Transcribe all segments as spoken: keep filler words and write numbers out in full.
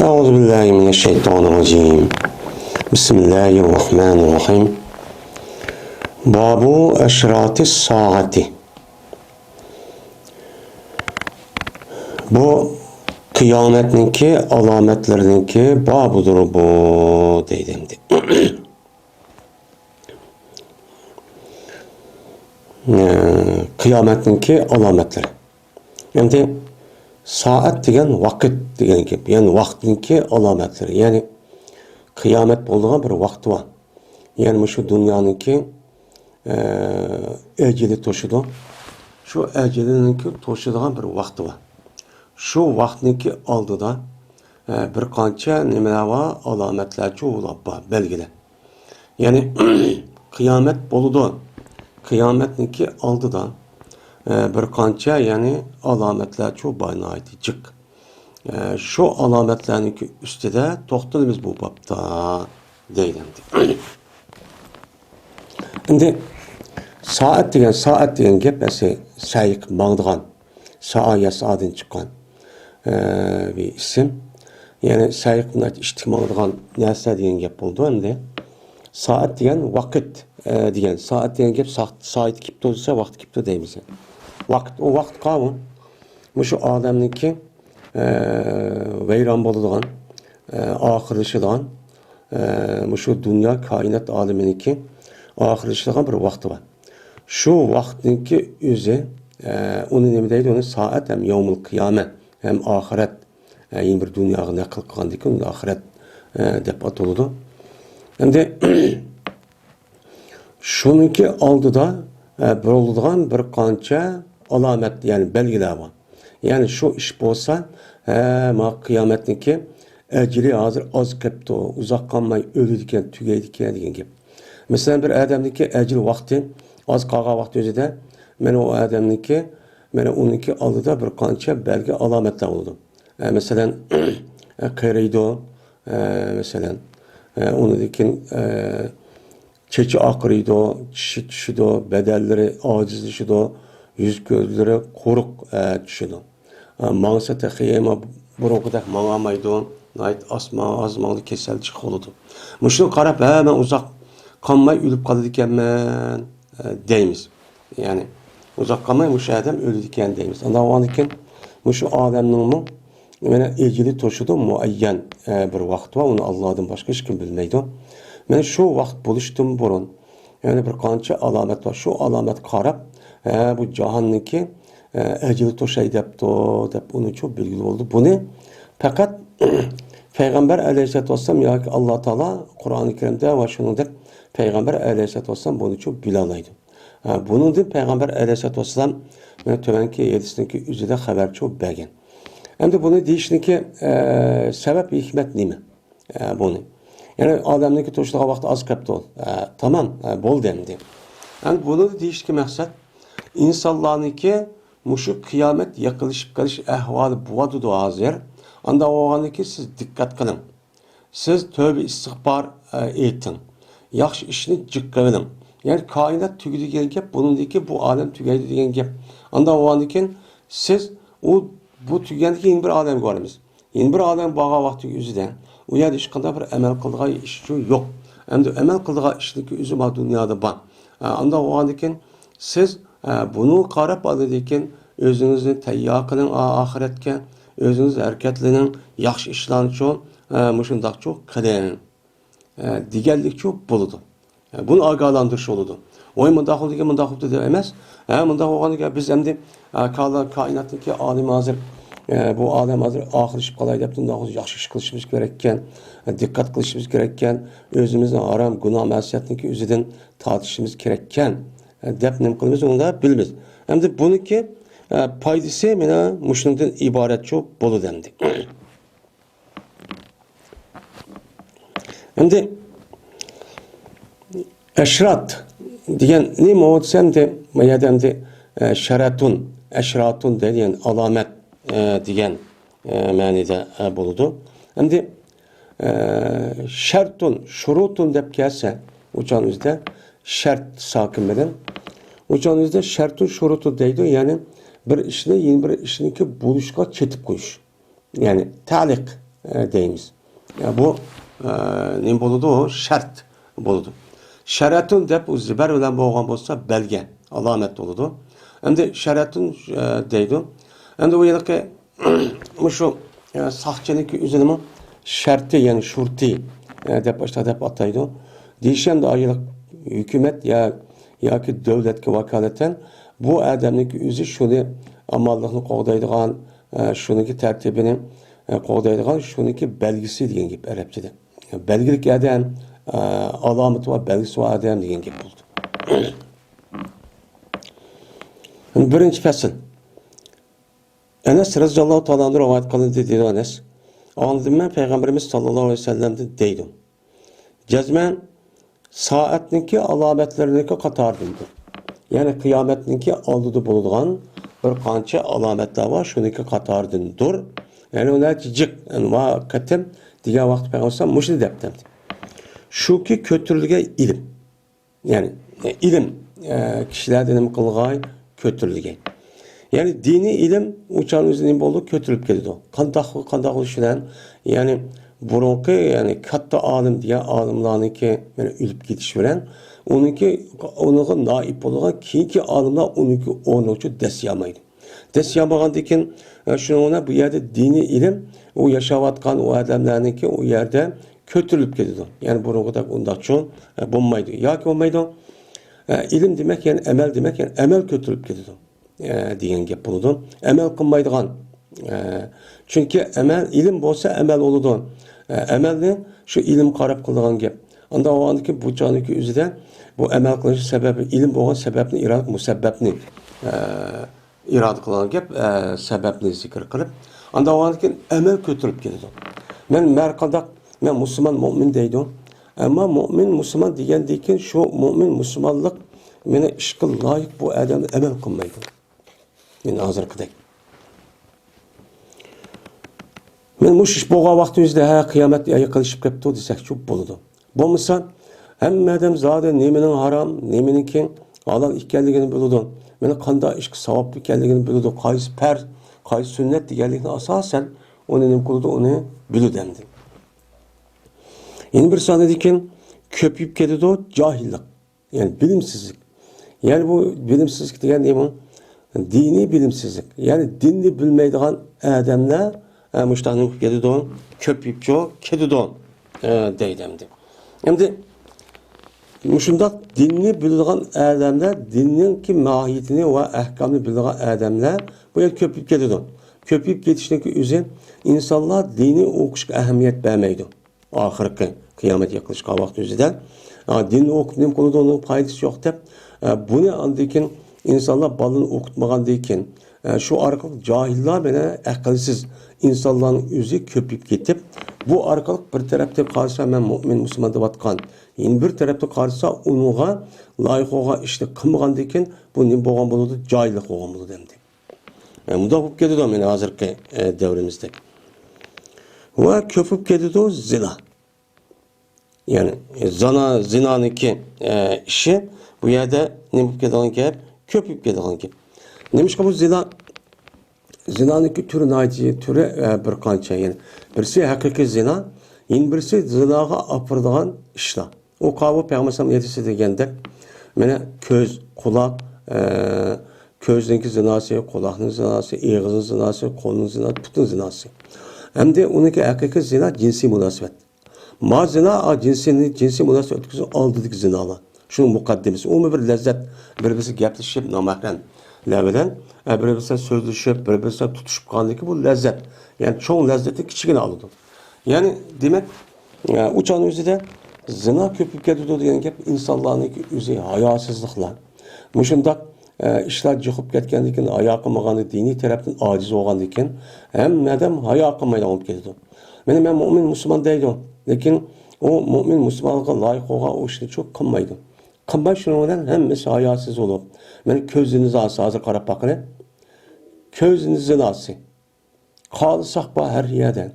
أعوذ بالله من الشيطان الرجيم. بسم الله الرحمن الرحيم. باب أشراط الساعة. بۇ قىيامەتنىڭكى ئالامەتلىرىنىڭكى بابىدۇر بۇ، دەيدۇ ئەمدى. قىيامەتنىڭكى ئالامەتلىرى. ئەمدى سائەت دېگەن ۋاقىت دېگەن گەپ. يەنى ۋاقىتنىڭكى ئالامەتلىرى. يەنى قىيامەت بولىدىغان بىر ۋاقتى بار. يەنى مۇشۇ دۇنيانىڭكى، ئە، ئەجىلى توشىدۇ. شۇ ئەجىلىنىڭكى توشىدىغان بىر ۋاقتى بار. شۇ ۋاقىتنىڭكى ئالدىدا، ئە، بىر قانچە نېمىلەر بار، ئالامەتلەرچۇ بار، بەلگىلەر. يەنى قىيامەت بولىدۇ. قىيامەتنىڭكى ئالدىدا، ئە، بىر قانچە، يەنى ئالامەتلەرچۇ بار، ناھايىتى جىق. ئە، شۇ ئالامەتلەرنىڭكى ئۈستىدە توختىلىمىز بۇ بابتا، دەيدۇ ئەمدى. ئەمدى سائەت دېگەن، سائەت دېگەن گەپ ئەسلى سەيق ماڭىدىغان، سائا يەسئادىن چىققان، ئە، بىر ئىسىم. يەنى سەيق بۇنداق ئىشتىك ماڭىدىغان نەرسە دېگەن گەپ بولىدۇ ئەمدى. سائەت دېگەن ۋاقىت، ئە، دېگەن. سائەت دېگەن گەپ سا-، سائەت كېپتۇ دېسە، ۋاقىت كېپتۇ دەيمىز. ۋاقىت، ئۇ ۋاقىت قاۋۇ. مۇشۇ ئادەمنىڭكى، ئە، ۋەيران بولىدىغان، ئە، ئاخىرلىشىدىغان، ئە، مۇشۇ دۇنيا كائىنات ئالىمىنىڭكى ئاخىرلىشىدىغان بىر ۋاقتى بار. شۇ ۋاقىتنىڭكى ئۆزى، ئە، ئۇنى نېمە دەيدۇ؟ ئۇنى سائەت ھەم يەۋمۇل قىيامە ھەم ئاخىرەت، ئە، يەنە بىر دۇنياغا نەقىل قىلغاندىن كېيىن ئاخىرەت، ئە، دەپ ئاتىلىدۇ. ئەمدى شۇنىڭكى ئالدىدا، ئە، بولىدىغان بىر قانچە ئالامەت، يەنى بەلگىلەر بار. يەنى شۇ ئىش بولسا، ھە، ما قىيامەتنىڭكى ئەجىلى ھازىر ئاز قېپتۇ، ئۇزاق قالماي ئۆلىدىكەن، تۈگەيدىكەن دېگەن گەپ. مەسىلەن، بىر ئادەمنىڭكى ئەجىل ۋاقتى ئاز قالغان ۋاقىت ئۆزىدە، مانا ئۇ ئادەمنىڭكى، مانا ئۇنىڭكى ئالدىدا بىر قانچە بەلگە ئالامەتلەر بولىدۇ. ئە، مەسىلەن، ئە، قېرىيدۇ، ئە، مەسىلەن، ئە، ئۇنىڭدىن كېيىن، ئە، چېچى ئاقىرىيدۇ، چىشى چۈشىدۇ، بەدەنلىرى ئاجىزلىشىدۇ، يۈز كۆزلىرى قۇرۇق، ئە، چۈشىدۇ. ئە، ماڭسا تېخى يەنە بۇرۇنقىدەك ماڭالمايدۇ، ناھايىتى ئاسما-، ئازماڭدا كېسەل چىقىۋالىدۇ. مۇشۇنى قاراپ، ھە، مەن ئۇزاق قالماي ئۆلۈپ قالىدىكەنمەن، ئە، دەيمىز. يەنى ئۇزاق قالماي مۇشۇ ئادەم ئۆلىدىكەن دەيمىز. ئانداق بولغاندىكىن مۇشۇ ئادەمنىڭمۇ مانا ئەجىلى توشىدۇ، مۇئەييەن، ئە، بىر ۋاقتى بار، ئۇنى ئاللادىن باشقا ھېچكىم بىلمەيدۇ. مانا شۇ ۋاقىت بولۇشتىن بۇرۇن يەنە بىر قانچە ئالامەت بار. شۇ ئالامەتكە قاراپ، ھە، بۇ جاھاننىڭكى، ئە، ئەجىلى توشاي دەپتۇ، دەپ ئۇنىچۇ بىلگىلى بولىدۇ. بۇنى پەقەت پەيغەمبەر ئەلەيھىسسالاتۇ ۋەسسالام ياكى ئاللا تائالا قۇرئانى كەرىمدە ۋە شۇنىڭدەك پەيغەمبەر ئەلەيھىسسالاتۇ ۋەسسالام بۇنىچۇ بىلالايدۇ. ھە، بۇنىڭدىن پەيغەمبەر ئەلەيھىسسالاتۇ ۋەسسالام مانا تۆۋەنكى ھەدىسنىڭكى ئۆزىدە خەۋەرچۇ بەرگەن. ئەمدى بۇنى دېيىشنىڭكى، ئە، سەۋەب، ھېكمەت نېمە؟ ئە، بۇنى. يەنى ئادەمنىڭكى توشىدىغان ۋاقتى ئاز قېپتۇ. ئە، تامام، ئە، بولدى ئەمدى. ئەمدى بۇنى دېيىشتىكى مەقسەت، ئىنسانلارنىڭكى مۇشۇ قىيامەت يېقىنلىشىپ قېلىش ئەھۋالى بولۇۋاتىدۇ ھازىر. ئانداق بولغاندىكىن سىز دىققەت قىلىڭ. سىز تۆۋبە ئىستىغپار، ئە، ئېيتىڭ. ياخشى ئىشنى جىق قىلىۋېلىڭ. يەنى كائىنات تۈگىدى دېگەن گەپ، بۇنىڭدىن كېيىن بۇ ئالەم تۈگەيدۇ دېگەن گەپ. ئانداق بولغاندىن كېيىن سىز ئۇ، بۇ تۈگىگەندىن كېيىن يەنە بىر ئالەمگە بارىمىز. يەنە بىر ئالەم بارغان ۋاقتىنىڭ ئۆزىدە ئۇ يەردە ھېچقانداق بىر ئەمەل قىلىدىغان ئىش يوق. ئەمدى ئەمەل قىلىدىغان ئىشنىڭكى ئۆزى ما دۇنيادا بار. ئە، ئانداق بولغاندىن كېيىن سىز، ئە، بۇنى قاراپ ئالدىدىكىن ئۆزىڭىزنى تەييار قىلىڭ، ئا-، ئاخىرەتكە. ئۆزىڭىز ھەرىكەتلىنىڭ، ياخشى ئىشلارنىچۇ، ئە، مۇشۇنداقچۇ قىلىڭ، ئە، دېگەنلىكچۇ بولىدۇ. ئە، بۇنى ئاگاھلاندۇرۇش بولىدۇ. ۋاي، مۇنداق بولدىكەن، مۇنداق بوپتۇ دەپ ئەمەس. ھە، مۇنداق بولغاندىكىن بىز ئەمدى، ئە، كائىناتنىڭكى ئالىمى ھازىر، ئە، بۇ ئالەم ھازىر ئاخىرلىشىپ قالاي دەپ، مۇنداق ياخشى ئىش قىلىشىمىز كېرەككەن، دىققەت قىلىشىمىز كېرەككەن، ئۆزىمىزنى ھارام، گۇناھ، مەسىيەتنىڭكى ئۆزىدىن تارتىشىمىز كېرەككەن، ئە، دەپ نېمە قىلىمىز، ئۇنى بىلىمىز. ئەمدى بۇنىڭكى، ئە، پايدىسى مانا مۇشۇنىڭدىن ئىبارەتچۇ بولىدۇ ئەمدى. ئەمدى ئەشرات دېگەن نېمە دېسەم، ئەمدى ما يەردە ئەمدى، ئە، شەرەتۇن، ئەشراتۇن دەيدۇ، يەنى ئالامەت، ئە، دېگەن، ئە، مەنىدە، ئە، بولىدۇ. ئەمدى، ئە، شەرتۇن، شۇرۇتۇن دەپ كەلسە، ئۇچان ئۆزىدە شەرت ساكىن بىلەن. ئۇچان ئۆزىدە شەرتۇن، شۇرۇتۇن دەيدۇ، يەنى بىر ئىشنى يەنە بىر ئىشنىڭكى بولۇشىغا چېتىپ قويۇش. يەنى تەلىق، ئە، دەيمىز. ئە، بۇ، ئە، نېمە بولىدۇ؟ شەرت بولىدۇ. شەرەتۇن دەپ ئۇ زىبەر بىلەن بولغان بولسا بەلگە، ئالامەت بولىدۇ. ئەمدى شەرەتۇن، ئە، دەيدۇ. ئەمدى ئۇ ھېلىقى مۇشۇ، ئە، ساقچىنىڭكى ئۆزىنىمۇ شەرتى، يەنى شۇرتى، ئە، دەپ باشقا دەپ ئاتايدۇ. دېيىشى ئەمدى ئايرىق ھۆكۈمەت يا، ياكى دۆلەتكە ۋاكالىتەن بۇ ئادەمنىڭكى ئۆزى شۇنى ئامانلىقنى قوغدايدىغان، ئە، شۇنىڭكى تەرتىپىنى، ئە، قوغدايدىغان شۇنىڭكى بەلگىسى دېگەن گەپ ئەرەبچىدە. بەلگىلىك ئادەم، ئە، ئالامىتى بار، بەلگىسى بار ئادەم دېگەن گەپ بولىدۇ. بىرىنچى پەسىل. ئەنەس رەزىياللاھۇ تائالا ئەنھۇ رىۋايەت قىلىندى، دېدى ئەنەس. ئاڭلىدىم مەن پەيغەمبىرىمىز ساللاللاھۇ ئەلەيھى ۋەسەللەمدىن دەيدۇ. جەزمەن سائەتنىڭكى ئالامەتلىرىنىڭكى قاتارىدىندۇر. يەنى قىيامەتنىڭكى ئالدىدا بولىدىغان بىر قانچە ئالامەتلەر بار، شۇنىڭكى قاتارىدىندۇر. يەنى ئۇ نەچچە جىق، يەنى ما قېتىم دېگەن ۋاقىت پەيغەمبەر مۇشۇنى دەپتۇ. شۇكى كۆتۈرۈلگەن ئىلىم. يەنى، ئە، ئىلىم، ئە، كىشىلەردە نېمە قىلغاي؟ كۆتۈرۈلگەي. يەنى دىنىي ئىلىم ئۇ چاغنىڭ ئۆزىدە نېمە بولىدۇ؟ كۆتۈرۈلۈپ كېتىدۇ. قانداق، قانداق بولۇش بىلەن؟ يەنى بۇرۇنقى، يەنى كاتتا ئالىم دېگەن ئالىملارنىڭكى مانا ئۆلۈپ كېتىشى بىلەن ئۇنىڭكى، ئۇنىڭغا نائىب بولىدىغان كېيىنكى ئالىملار ئۇنىڭكى ئورنىغا دەسسىيالمايدۇ. دەسسىيالمىغاندىن كېيىن، ئە، شۇنىڭ بىلەن بۇ يەردە دىنىي ئىلىم ئۇ ياشاۋاتقان ئۇ ئادەملەرنىڭكى ئۇ يەردە كۆتۈرۈلۈپ كېتىدۇ. يەنى بۇرۇنقىدەك ئۇنداقچۇ، ئە، بولمايدۇ. ياكى بولمايدۇ. ئە، ئىلىم دېمەك، يەنى ئەمەل دېمەك، يەنى ئەمەل كۆتۈرۈلۈپ كېتىدۇ، ئە، دېگەن گەپ بولىدۇ. ئەمەل قىلمايدىغان. ئە، چۈنكى ئەمەل، ئىلىم بولسا ئەمەل بولىدۇ. ئە، ئەمەلنى شۇ ئىلىم قاراپ قىلىدىغان گەپ. ئانداق بولغاندىكىن بۇ چاغنىڭكى ئۆزىدە بۇ ئەمەل قىلىش سەۋەبى، ئىلىم بولغان سەۋەبنى، ئىرادە مۇسەببەپنى، ئە، ئىرادە قىلغان گەپ، ئە، سەۋەبنى زىكىر قىلىپ، ئانداق بولغاندىكىن ئەمەل كۆتۈرۈلۈپ كېتىدۇ. مەن ھەر قانداق، مەن مۇسۇلمان، مۇئمىن دەيدۇ. ئەمما مۇئمىن، مۇسۇلمان دېگەندىن كېيىن شۇ مۇئمىن، مۇسۇلمانلىق مېنى ئىشقا لايىق بۇ ئادەم ئەمەل قىلمايدۇ. مەن ھازىرقىدەك. مەن مۇشۇ ئىش بولغان ۋاقتىمىزدا، ھە، قىيامەت يېقىنلىشىپ كەپتۇ دېسەكچۇ بولىدۇ. بولمىسا، ھەممە ئادەم زادى نېمىنىڭ ھارام، نېمىنىڭكى ھالال ئىكەنلىكىنى بىلىدۇ. مانا قانداق ئىشقا ساۋابلىق ئىكەنلىكىنى بىلىدۇ. قايسى پەرز، قايسى سۈننەت دېگەنلىكنى ئاساسەن ئۇنى نېمە قىلىدۇ، ئۇنى بىلىدۇ ئەمدى. يەنە بىر سانىدىكىن كۆپىيىپ كېتىدۇ جاھىللىق. يەنى بىلىمسىزلىك. يەنى بۇ بىلىمسىزلىك دېگەن نېمە؟ دىنىي بىلىمسىزلىك. يەنى دىننى بىلمەيدىغان ئادەملەر، ئە، مۇشۇنداق نېمە قىلىپ كېتىدۇ؟ كۆپىيىپچۇ كېتىدۇ، ئە، دەيدۇ ئەمدى. ئەمدى مۇشۇنداق دىننى بىلىدىغان ئادەملەر، دىننىڭكى ماھىيىتىنى ۋە ئەھكامىنى بىلىدىغان ئادەملەر بۇ يەردە كۆپىيىپ كېتىدۇ. كۆپىيىپ كېتىشنىڭكى ئۆزى ئىنسانلار دىنىي ئوقۇشقا ئەھمىيەت بەرمەيدۇ. ئاخىرقى قىيامەت يېقىنلاشقان ۋاقىت ئۆزىدە، ئا، دىننى ئوقۇپ نېمە قىلىدۇ، ئۇنىڭ پايدىسى يوق دەپ، ئا، بۇنى ئاندىن كېيىن ئىنسانلار بالىنى ئوقۇتمىغاندىن كېيىن، ئا، شۇ ئارقىلىق جاھىللار بىلەن ئەقىلسىز ئىنسانلارنىڭ ئۆزى كۆپىيىپ كېتىپ، بۇ ئارقىلىق بىر تەرەپتىن قارىسا مەن مۇئمىن، مۇسۇلمان دەۋاتقان، يەنە بىر تەرەپتىن قارىسا ئۇنىڭغا لايىق بولغان ئىشنى قىلمىغاندىن كېيىن بۇ نېمە بولغان بولىدۇ؟ جاھىللىق بولغان بولىدۇ ئەمدى. ئە، مۇنداق بولۇپ كېتىدۇ مانا ھازىرقى، ئە، دەۋرىمىزدە. ۋە كۆپىيىپ كېتىدۇ زىنا. يەنى، ئە، زانا، زىنانىڭكى، ئە، ئىشى بۇ يەردە نېمە بولۇپ كېتىدىغان گەپ؟ كۆپىيىپ كېتىدىغان گەپ. نېمىشقا بۇ زىنا، زىنانىڭكى تۈرى ناھايىتى، تۈرى، ئە، بىر قانچە. يەنى بىرسى ھەقىقىي زىنا، يەنە بىرسى زىناغا ئاپىرىدىغان ئىشلار. ئۇ قاۋۇ پەيغەمبەر ئەلەيھىسسالام ھەدىسىدە دېگەندەك، مانا كۆز، قۇلاق، ئە، كۆزنىڭكى زىناسى، قۇلاقنىڭ زىناسى، ئېغىزنىڭ زىناسى، قولنىڭ زىناسى، پۇتنىڭ زىناسى. ئەمدى ئۇنىڭكى ھەقىقىي زىنا جىنسىي مۇناسىۋەت. ما زىنا، ئا، جىنسىي، جىنسىي مۇناسىۋەت ئۆتكۈزۈش ئالدىدىكى زىنالار. شۇنىڭ مۇقەددىمىسى. ئومۇمىي بىر لەززەت، بىر-بىرسىگە گەپلىشىپ، نامەھرەملەر بىلەن، ئە، بىر-بىرسى بىلەن سۆزلىشىپ، بىر-بىرسى بىلەن تۇتۇشۇپ قالغاندىكى بۇ لەززەت. يەنى چوڭ لەززەتنى كىچىكىنى ئالىدۇ. يەنى، دېمەك، ئە، ئۇ چاغنىڭ ئۆزىدە زىنا كۆپىيىپ كېتىدۇ دېگەن گەپ ئىنسانلارنىڭكى ئۆزى ھاياسىزلىقلار. مۇشۇنداق، ئە، ئىشلار جىقىپ كەتكەندىن كېيىن، ھايا قىلمىغاندا، دىنىي تەرەپتىن ئاجىز بولغاندىن كېيىن، ھەممە ئادەم ھايا قىلمايدىغان بولۇپ كېتىدۇ. مانا مەن مۇئمىن مۇسۇلمان دەيدۇ، لېكىن ئۇ مۇئمىن مۇسۇلمانلىققا لايىق بولغان ئۇ ئىشنى چوق قىلمايدۇ. قىلماي شۇنىڭ بىلەن ھەممىسى ھاياسىز بولۇپ، مانا كۆز زىناسى، ھازىر قاراپ باققىلى. كۆز زىناسى. قالساق بار ھەر يەردە.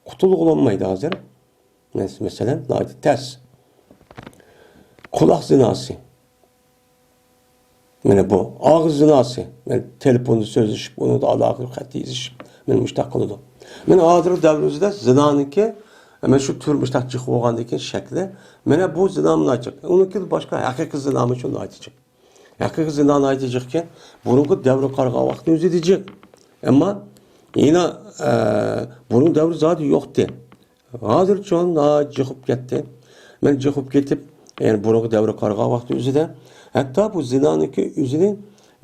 قۇتۇلغىلى بولمايدۇ ھازىر. مەس-، مەسىلەن، ناھايىتى تەس. قۇلاق زىناسى. مانا بۇ ئاغزى زىناسى. مانا تېلېفوندا سۆزلىشىپ، ئۇنىڭدا ئالاقە خەت يېزىشىپ، مانا مۇشۇنداق قىلىدۇ. مانا ھازىرقى دەۋرىمىزدە زىنانىڭكى، مانا شۇ تۇرمۇشتا جىق بولغاندىكىن شەكلى، مانا بۇ زىنا ناچىق. ئۇنىڭكى باشقا ھەقىقىي زىنامۇ شۇ ناچىق. ھەقىقىي زىنا ناھايىتى جىقكەن. بۇرۇنقى دەۋرگە قارىغان ۋاقىتنىڭ ئۆزىدە جىق. ئەمما يەنە، ئە، بۇرۇن دەۋر زادى يوقتى. ھازىرچۇ ناھايىتى جىق بولۇپ كەتتى. مەن جىق بولۇپ كېتىپ، يەنى بۇرۇنقى دەۋرگە قارىغان ۋاقىتنىڭ ئۆزىدە، ھەتتا بۇ زىنانىڭكى ئۆزىنى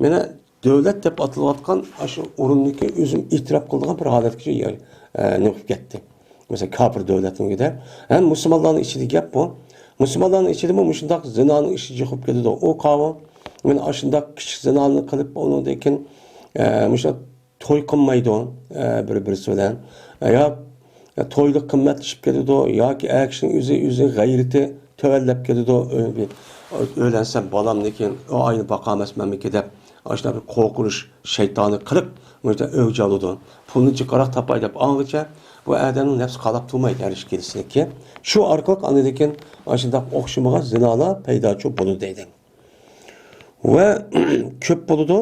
مانا دۆلەت دەپ ئاتىلىۋاتقان ئاشۇ ئورۇننىڭكى ئۆزىنى ئېتىراپ قىلىدىغان بىر ھالەتكىچە، ئە، نېمە قىلىپ كەتتى. مەسىلەن، كاپىر دۆلەتنىڭكىدە. ھەم مۇسۇلمانلارنىڭ ئىچىدە گەپ بۇ. مۇسۇلمانلارنىڭ ئىچىدىمۇ مۇشۇنداق زىنانىڭ ئىشى جىق بولۇپ كېتىدۇ. ئۇ قاۋۇ، مانا ئاشۇنداق كىچىك زىنانى قىلىپ، ئۇنىڭدىن كېيىن، ئە، مۇشۇنداق توي قىلمايدۇ، ئە، بىر-بىرسى بىلەن. يا تويلۇق قىممەتلىشىپ كېتىدۇ، ياكى ئەر كىشىنىڭ ئۆزى، ئۆزىنىڭ غەيرىتى تۆۋەنلەپ كېتىدۇ. ئۆ-، بىر ئۆيلەنسەم بالامنىكىن، ئۇ ئاينى باقالماسمەنمىكىن دەپ، ئاشۇنداق بىر قورقۇنچ شەيتانى قىلىپ، مۇشۇنداق ئۆلجە ئالىدۇ. پۇلنى جىقراق تاپاي دەپ ئاڭغىچە، بۇ ئادەمنىڭ نەپسى قالاپ تۇرمايدۇ، ھەر ئىش كېلىشىدىكى. شۇ ئارقىلىق ئاندىن كېيىن ئاشۇنداق ئوخشىمىغان زىنالار پەيداچۇ بولىدۇ دەيدۇ. ۋە كۆپ بولىدۇ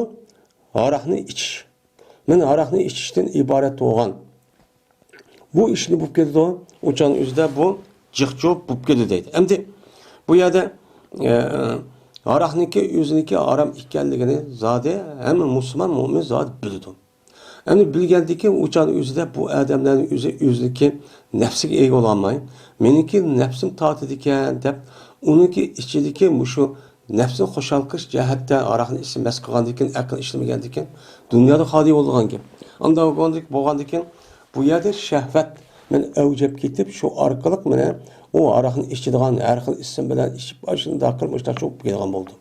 ھاراقنى ئىچىش. مەن ھاراقنى ئىچىشتىن ئىبارەت بولغان بۇ ئىشنى بولۇپ كېتىدۇ. ئۇچان ئۆزىدە بۇ جىقچۇ بولۇپ كېتىدۇ دەيدۇ. ئەمدى بۇ يەردە، ئە، ھاراقنىڭكى ئۆزىنىڭكى ھارام ئىكەنلىكىنى زادى ھەممە مۇسۇلمان مۆمىن زادى بىلىدۇ. ئەمدى بىلگەندىن كېيىن ئۇچان ئۆزىدە بۇ ئادەملەرنىڭ ئۆزى ئۆزىنىڭكى نەپسىگە ئىگە بولالماي، مېنىڭكى نەپسىم تارتىدىكەن دەپ، ئۇنىڭكى ئىچىدىكى مۇشۇ نەپسىنى خۇشال قىلىش جەھەتتە ھاراقنى ئىچسە مەست قىلغاندىكىن، ئەقىل ئىشلىمىگەندىكىن، دۇنيادا خالىي بولىدىغان گەپ. ئانداق بولغاندىكىن، بۇ يەردە شەھۋەت مەن ئەۋجەپ كېتىپ، شۇ ئارقىلىق مانا ئۇ ھاراقنى ئىچىدىغان، ھەر خىل ئىسىم بىلەن ئىچىپ، ئاشۇنداق قىلىپ، مۇشۇنداق چوقۇپ كېلىدىغان بولىدۇ.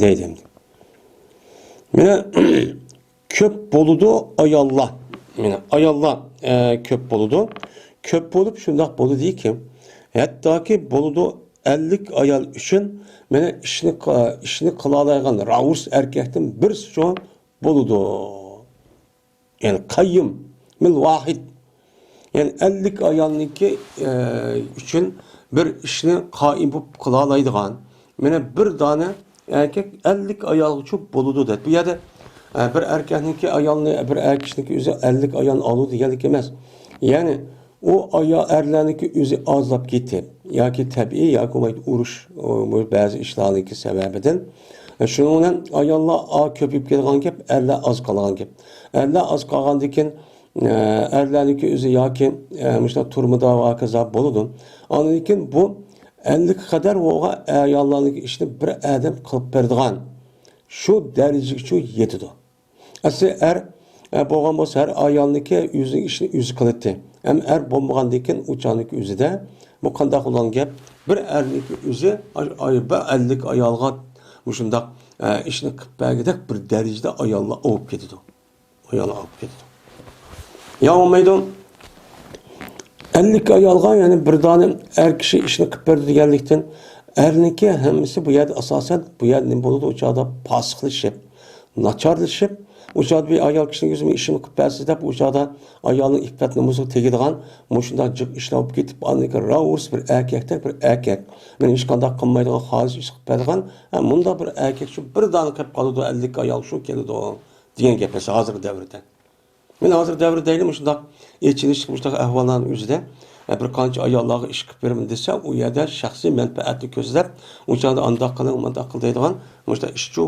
دەيدۇ ئەمدى. مانا، كۆپ بولىدۇ ئاياللار. مانا، ئاياللار، ئە، كۆپ بولىدۇ. كۆپ بولۇپ شۇنداق بولىدۇكى، ھەتتاكى بولىدۇ ئەللىك ئايال ئۈچۈن، مانا، ئىشنى قا-، ئىشنى قىلالايدىغان راۋۇرس ئەركەكتىن بىرسىچۇ بولىدۇ. يەنى قەييۇم مىل ۋاھىد. يەنى ئەللىك ئايالنىڭكى، ئە، ئۈچۈن بىر ئىشنى قائىم بولۇپ قىلالايدىغان. مانا بىر دانە ئەركەك ئەللىك ئايالغىچۇ بولىدۇ دەپ. بۇ يەردە، ئە، بىر ئەركەكنىڭكى ئايالنى، بىر ئەر كىشىنىڭكى ئۆزى ئەللىك ئايالنى ئالىدۇ دېگەنلىك ئەمەس. يەنى ئۇ ئايال ئەرلەرنىڭكى ئۆزى ئازلاپ كېتىپ، ياكى تەبىئىي، ياكى بولمايدۇ ئۇرۇش، ئۇ، بۇ بەزى ئىشلارنىڭكى سەۋەبىدىن. شۇنىڭ بىلەن ئاياللار ئا-، كۆپىيىپ كېلىدىغان گەپ، ئەرلەر ئاز قالغان گەپ. ئەرلەر ئاز قالغاندىن كېيىن، ئە، ئەرلەرنىڭكى ئۆزى ياكى، ئە، مۇشۇنداق تۈرمىدە ۋە ھاكازا بولىدۇ. ئاندىن كېيىن بۇ ئەللىككە قەدەر بولغان ئاياللارنىڭكى ئىشىنى بىر ئادەم قىلىپ بېرىدىغان شۇ دەرىجىگىچۇ يېتىدۇ. ئەسلى ئەر، ئە، بولغان بولسا ھەر ئايالنىڭكى ئۆزىنىڭ ئىشىنى ئۆزى قىلاتتى. ئەمما ئەر بولمىغاندىن كېيىن ئۇ چاغنىڭكى ئۆزىدە بۇ قانداق بولغان گەپ؟ بىر ئەرنىڭكى ئۆزى ئاي، ئاي، بىر ئەللىك ئايالغا مۇشۇنداق، ئە، ئىشنى قىلىپ بەرگۈدەك بىر دەرىجىدە ئاياللار ئوۋۇپ كېتىدۇ. ئايال ئاغىپ كېتىدۇ. يا بولمايدۇ. ئەللىك ئايالغا، يەنى بىر دانە ئەر كىشى ئىشنى قىلىپ بەردى دېگەنلىكتىن، ئەرنىڭكى ھەممىسى بۇ يەردە ئاساسەن، بۇ يەردە نېمە بولىدۇ؟ ئۇ چاغدا پاسىقلىشىپ، ناچارلىشىپ، ئۇ چاغدا بىر ئايال كىشىنىڭ ئۆزى ئىشىمنى قىلىپ بەرسە دەپ، ئۇ چاغدا ئايالنىڭ ئىپپەت نومۇسىغا تېگىدىغان مۇشۇنداق جىق ئىشلار بولۇپ كېتىپ، ئاندىن كېيىن راۋۇرۇس بىر ئەركەكتەك بىر ئەركەك. مېنى ھېچقانداق قىلمايدىغان، خالىس ئىش قىلىپ بەرىدىغان، ھە، مۇنداق بىر ئەركەك شۇ بىر دانە قېلىپ قالىدۇ، ئەللىك ئايال شۇ كېلىدۇ. دېگەن گەپ ئەمەس ھازىرقى دەۋردە. مەن ھازىرقى دەۋردە دەيلى مۇشۇنداق ئېچىنىشلىق مۇشۇنداق ئەھۋاللارنىڭ ئۆزىدە، ئە، بىر قانچە ئاياللارغا ئىش قىلىپ بېرىمەن دېسە، ئۇ يەردە شەخسىي مەنپەئەتنى كۆزلەپ، ئۇ چاغدا ئانداق قىلىڭ، مۇنداق قىل دەيدىغان مۇشۇنداق ئىشچۇ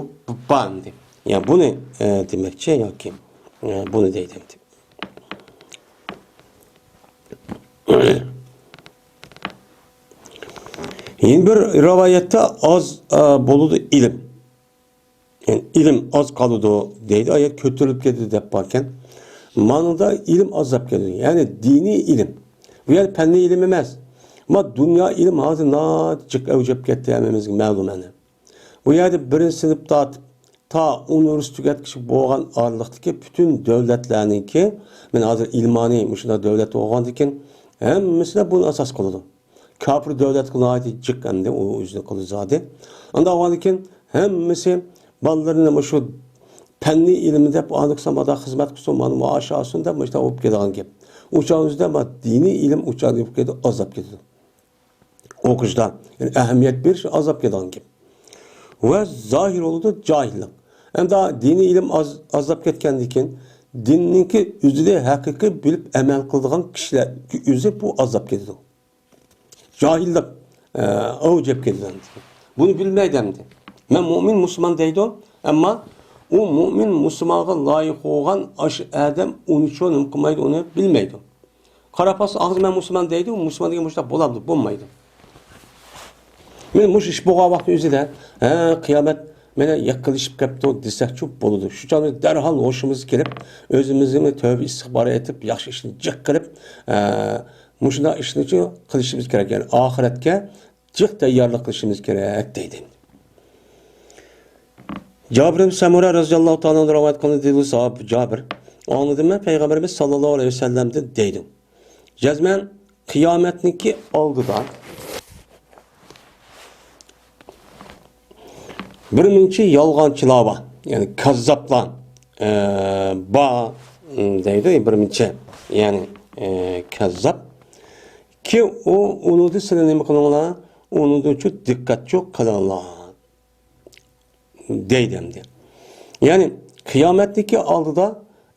بار ئەمدى. يا بۇنى، ئە، دېمەكچى ياكى، ئە، بۇنى دەيدۇ ئەمدى. يەنە بىر رىۋايەتتە ئاز، ئە، بولىدۇ ئىلىم. يەنى ئىلىم ئاز قالىدۇ دەيدۇ، ئايەت كۆتۈرۈلۈپ كېتىدۇ دەپ باركەن. مانىدا ئىلىم ئازلاپ كېتىدۇ. يەنى دىنىي ئىلىم. بۇ يەردە پەننىي ئىلىم ئەمەس. ئەمما دۇنيا ئىلىم ھازىر ناھايىتى جىق ئەۋج ئېلىپ كەتتى، ھەممىمىزگە مەلۇم ئەنە. بۇ يەردە بىرىنچى سىنىپ تارتىپ تا ئۇنىۋېرسىتېت تۈگەتكۈچە بولغان ئارىلىقتىكى پۈتۈن دۆلەتلەرنىڭكى، مەن ھازىر ئىلمانىي مۇشۇنداق دۆلەت بولغاندىكىن، ھەممىسىدە بۇنى ئاساس قىلىدۇ. كاپىر دۆلەتكە ناھايىتى جىق ئەمدى ئۇ ئۆزىنى قىلدى زادى. ئانداق بولغاندىكىن ھەممىسى بالىلىرىنى مۇشۇ پەننىي ئىلىم دەپ ئاندىكى سامادا خىزمەت قىلسۇن، مانا مائاش ئالسۇن دەپ مۇشۇنداق بولۇپ كېتىدىغان گەپ. ئۇ چاغ ئۆزىدە ما دىنىي ئىلىم ئۇ چاغدا بولۇپ كېتىدۇ، ئازلاپ كېتىدۇ. ئوقۇشتا، يەنى ئەھمىيەت بېرىش ئازلاپ كېتىدىغان گەپ. ۋە زاھىر بولىدۇ جاھىللىق. ئەمدى دىنىي ئىلىم ئاز، ئازلاپ كەتكەندىن كېيىن دىننىڭكى ئۆزىنى ھەقىقىي بىلىپ ئەمەل قىلىدىغان كىشىلەرگە ئۆزى بۇ ئازاب كېلىدۇ. جاھىللىق، ئە، ئەۋج ئېلىپ كېتىدۇ. بۇنى بىلمەيدۇ ئەمدى. مەن مۇئمىن مۇسۇلمان دەيدۇ، ئەمما ئۇ مۇئمىن مۇسۇلمانغا لايىق بولغان ئاشۇ ئادەم ئۇنى شۇ نېمە قىلمايدۇ، ئۇنى بىلمەيدۇ. قاراپ قالسا، ئاغزى مەن مۇسۇلمان دەيدۇ، مۇسۇلمان دېگەن مۇشۇنداق بولامدۇ؟ بولمايدۇ. مانا مۇشۇ ئىش بولغان ۋاقىتنىڭ ئۆزىدە، ھە، قىيامەت مانا يېقىنلىشىپ كەپتۇ دېسەكچۇ بولىدۇ. شۇ چاغدا دەرھال ھوشىمىزغا كېلىپ، ئۆزىمىزنى تەۋبە ئىستىغپار ئېيتىپ، ياخشى ئىشنى جىق قىلىپ، ھە، مۇشۇنداق ئىشنىچۇ قىلىشىمىز كېرەك. يەنى ئاخىرەتكە جىق تەييارلىق قىلىشىمىز كېرەك دەيدۇ. جابىر ئىبن سەمۇرە رەزىياللاھۇ تائالا ئەنھۇ رىۋايەت قىلىندى، دېدى ساھابە جابىر، ئاڭلىدىم مەن پەيغەمبىرىمىز ساللاللاھۇ ئەلەيھى ۋەسەللەمدىن دەيدۇ. جەزمەن قىيامەتنىڭكى ئالدىدا بىر مۇنچە يالغانچىلار بار، يەنى كاززاپلار، ئە، بار، ئىم، دەيدۇ، بىر مۇنچە، يەنى، ئە، كاززاپ. كى ئۇ، ئۇنىڭدا سىلى نېمە قىلىڭلار؟ ئۇنىڭدىچۇ دىققەتچۇ قىلىڭلار. دەيدۇ ئەمدى. يەنى قىيامەتنىڭكى ئالدىدا،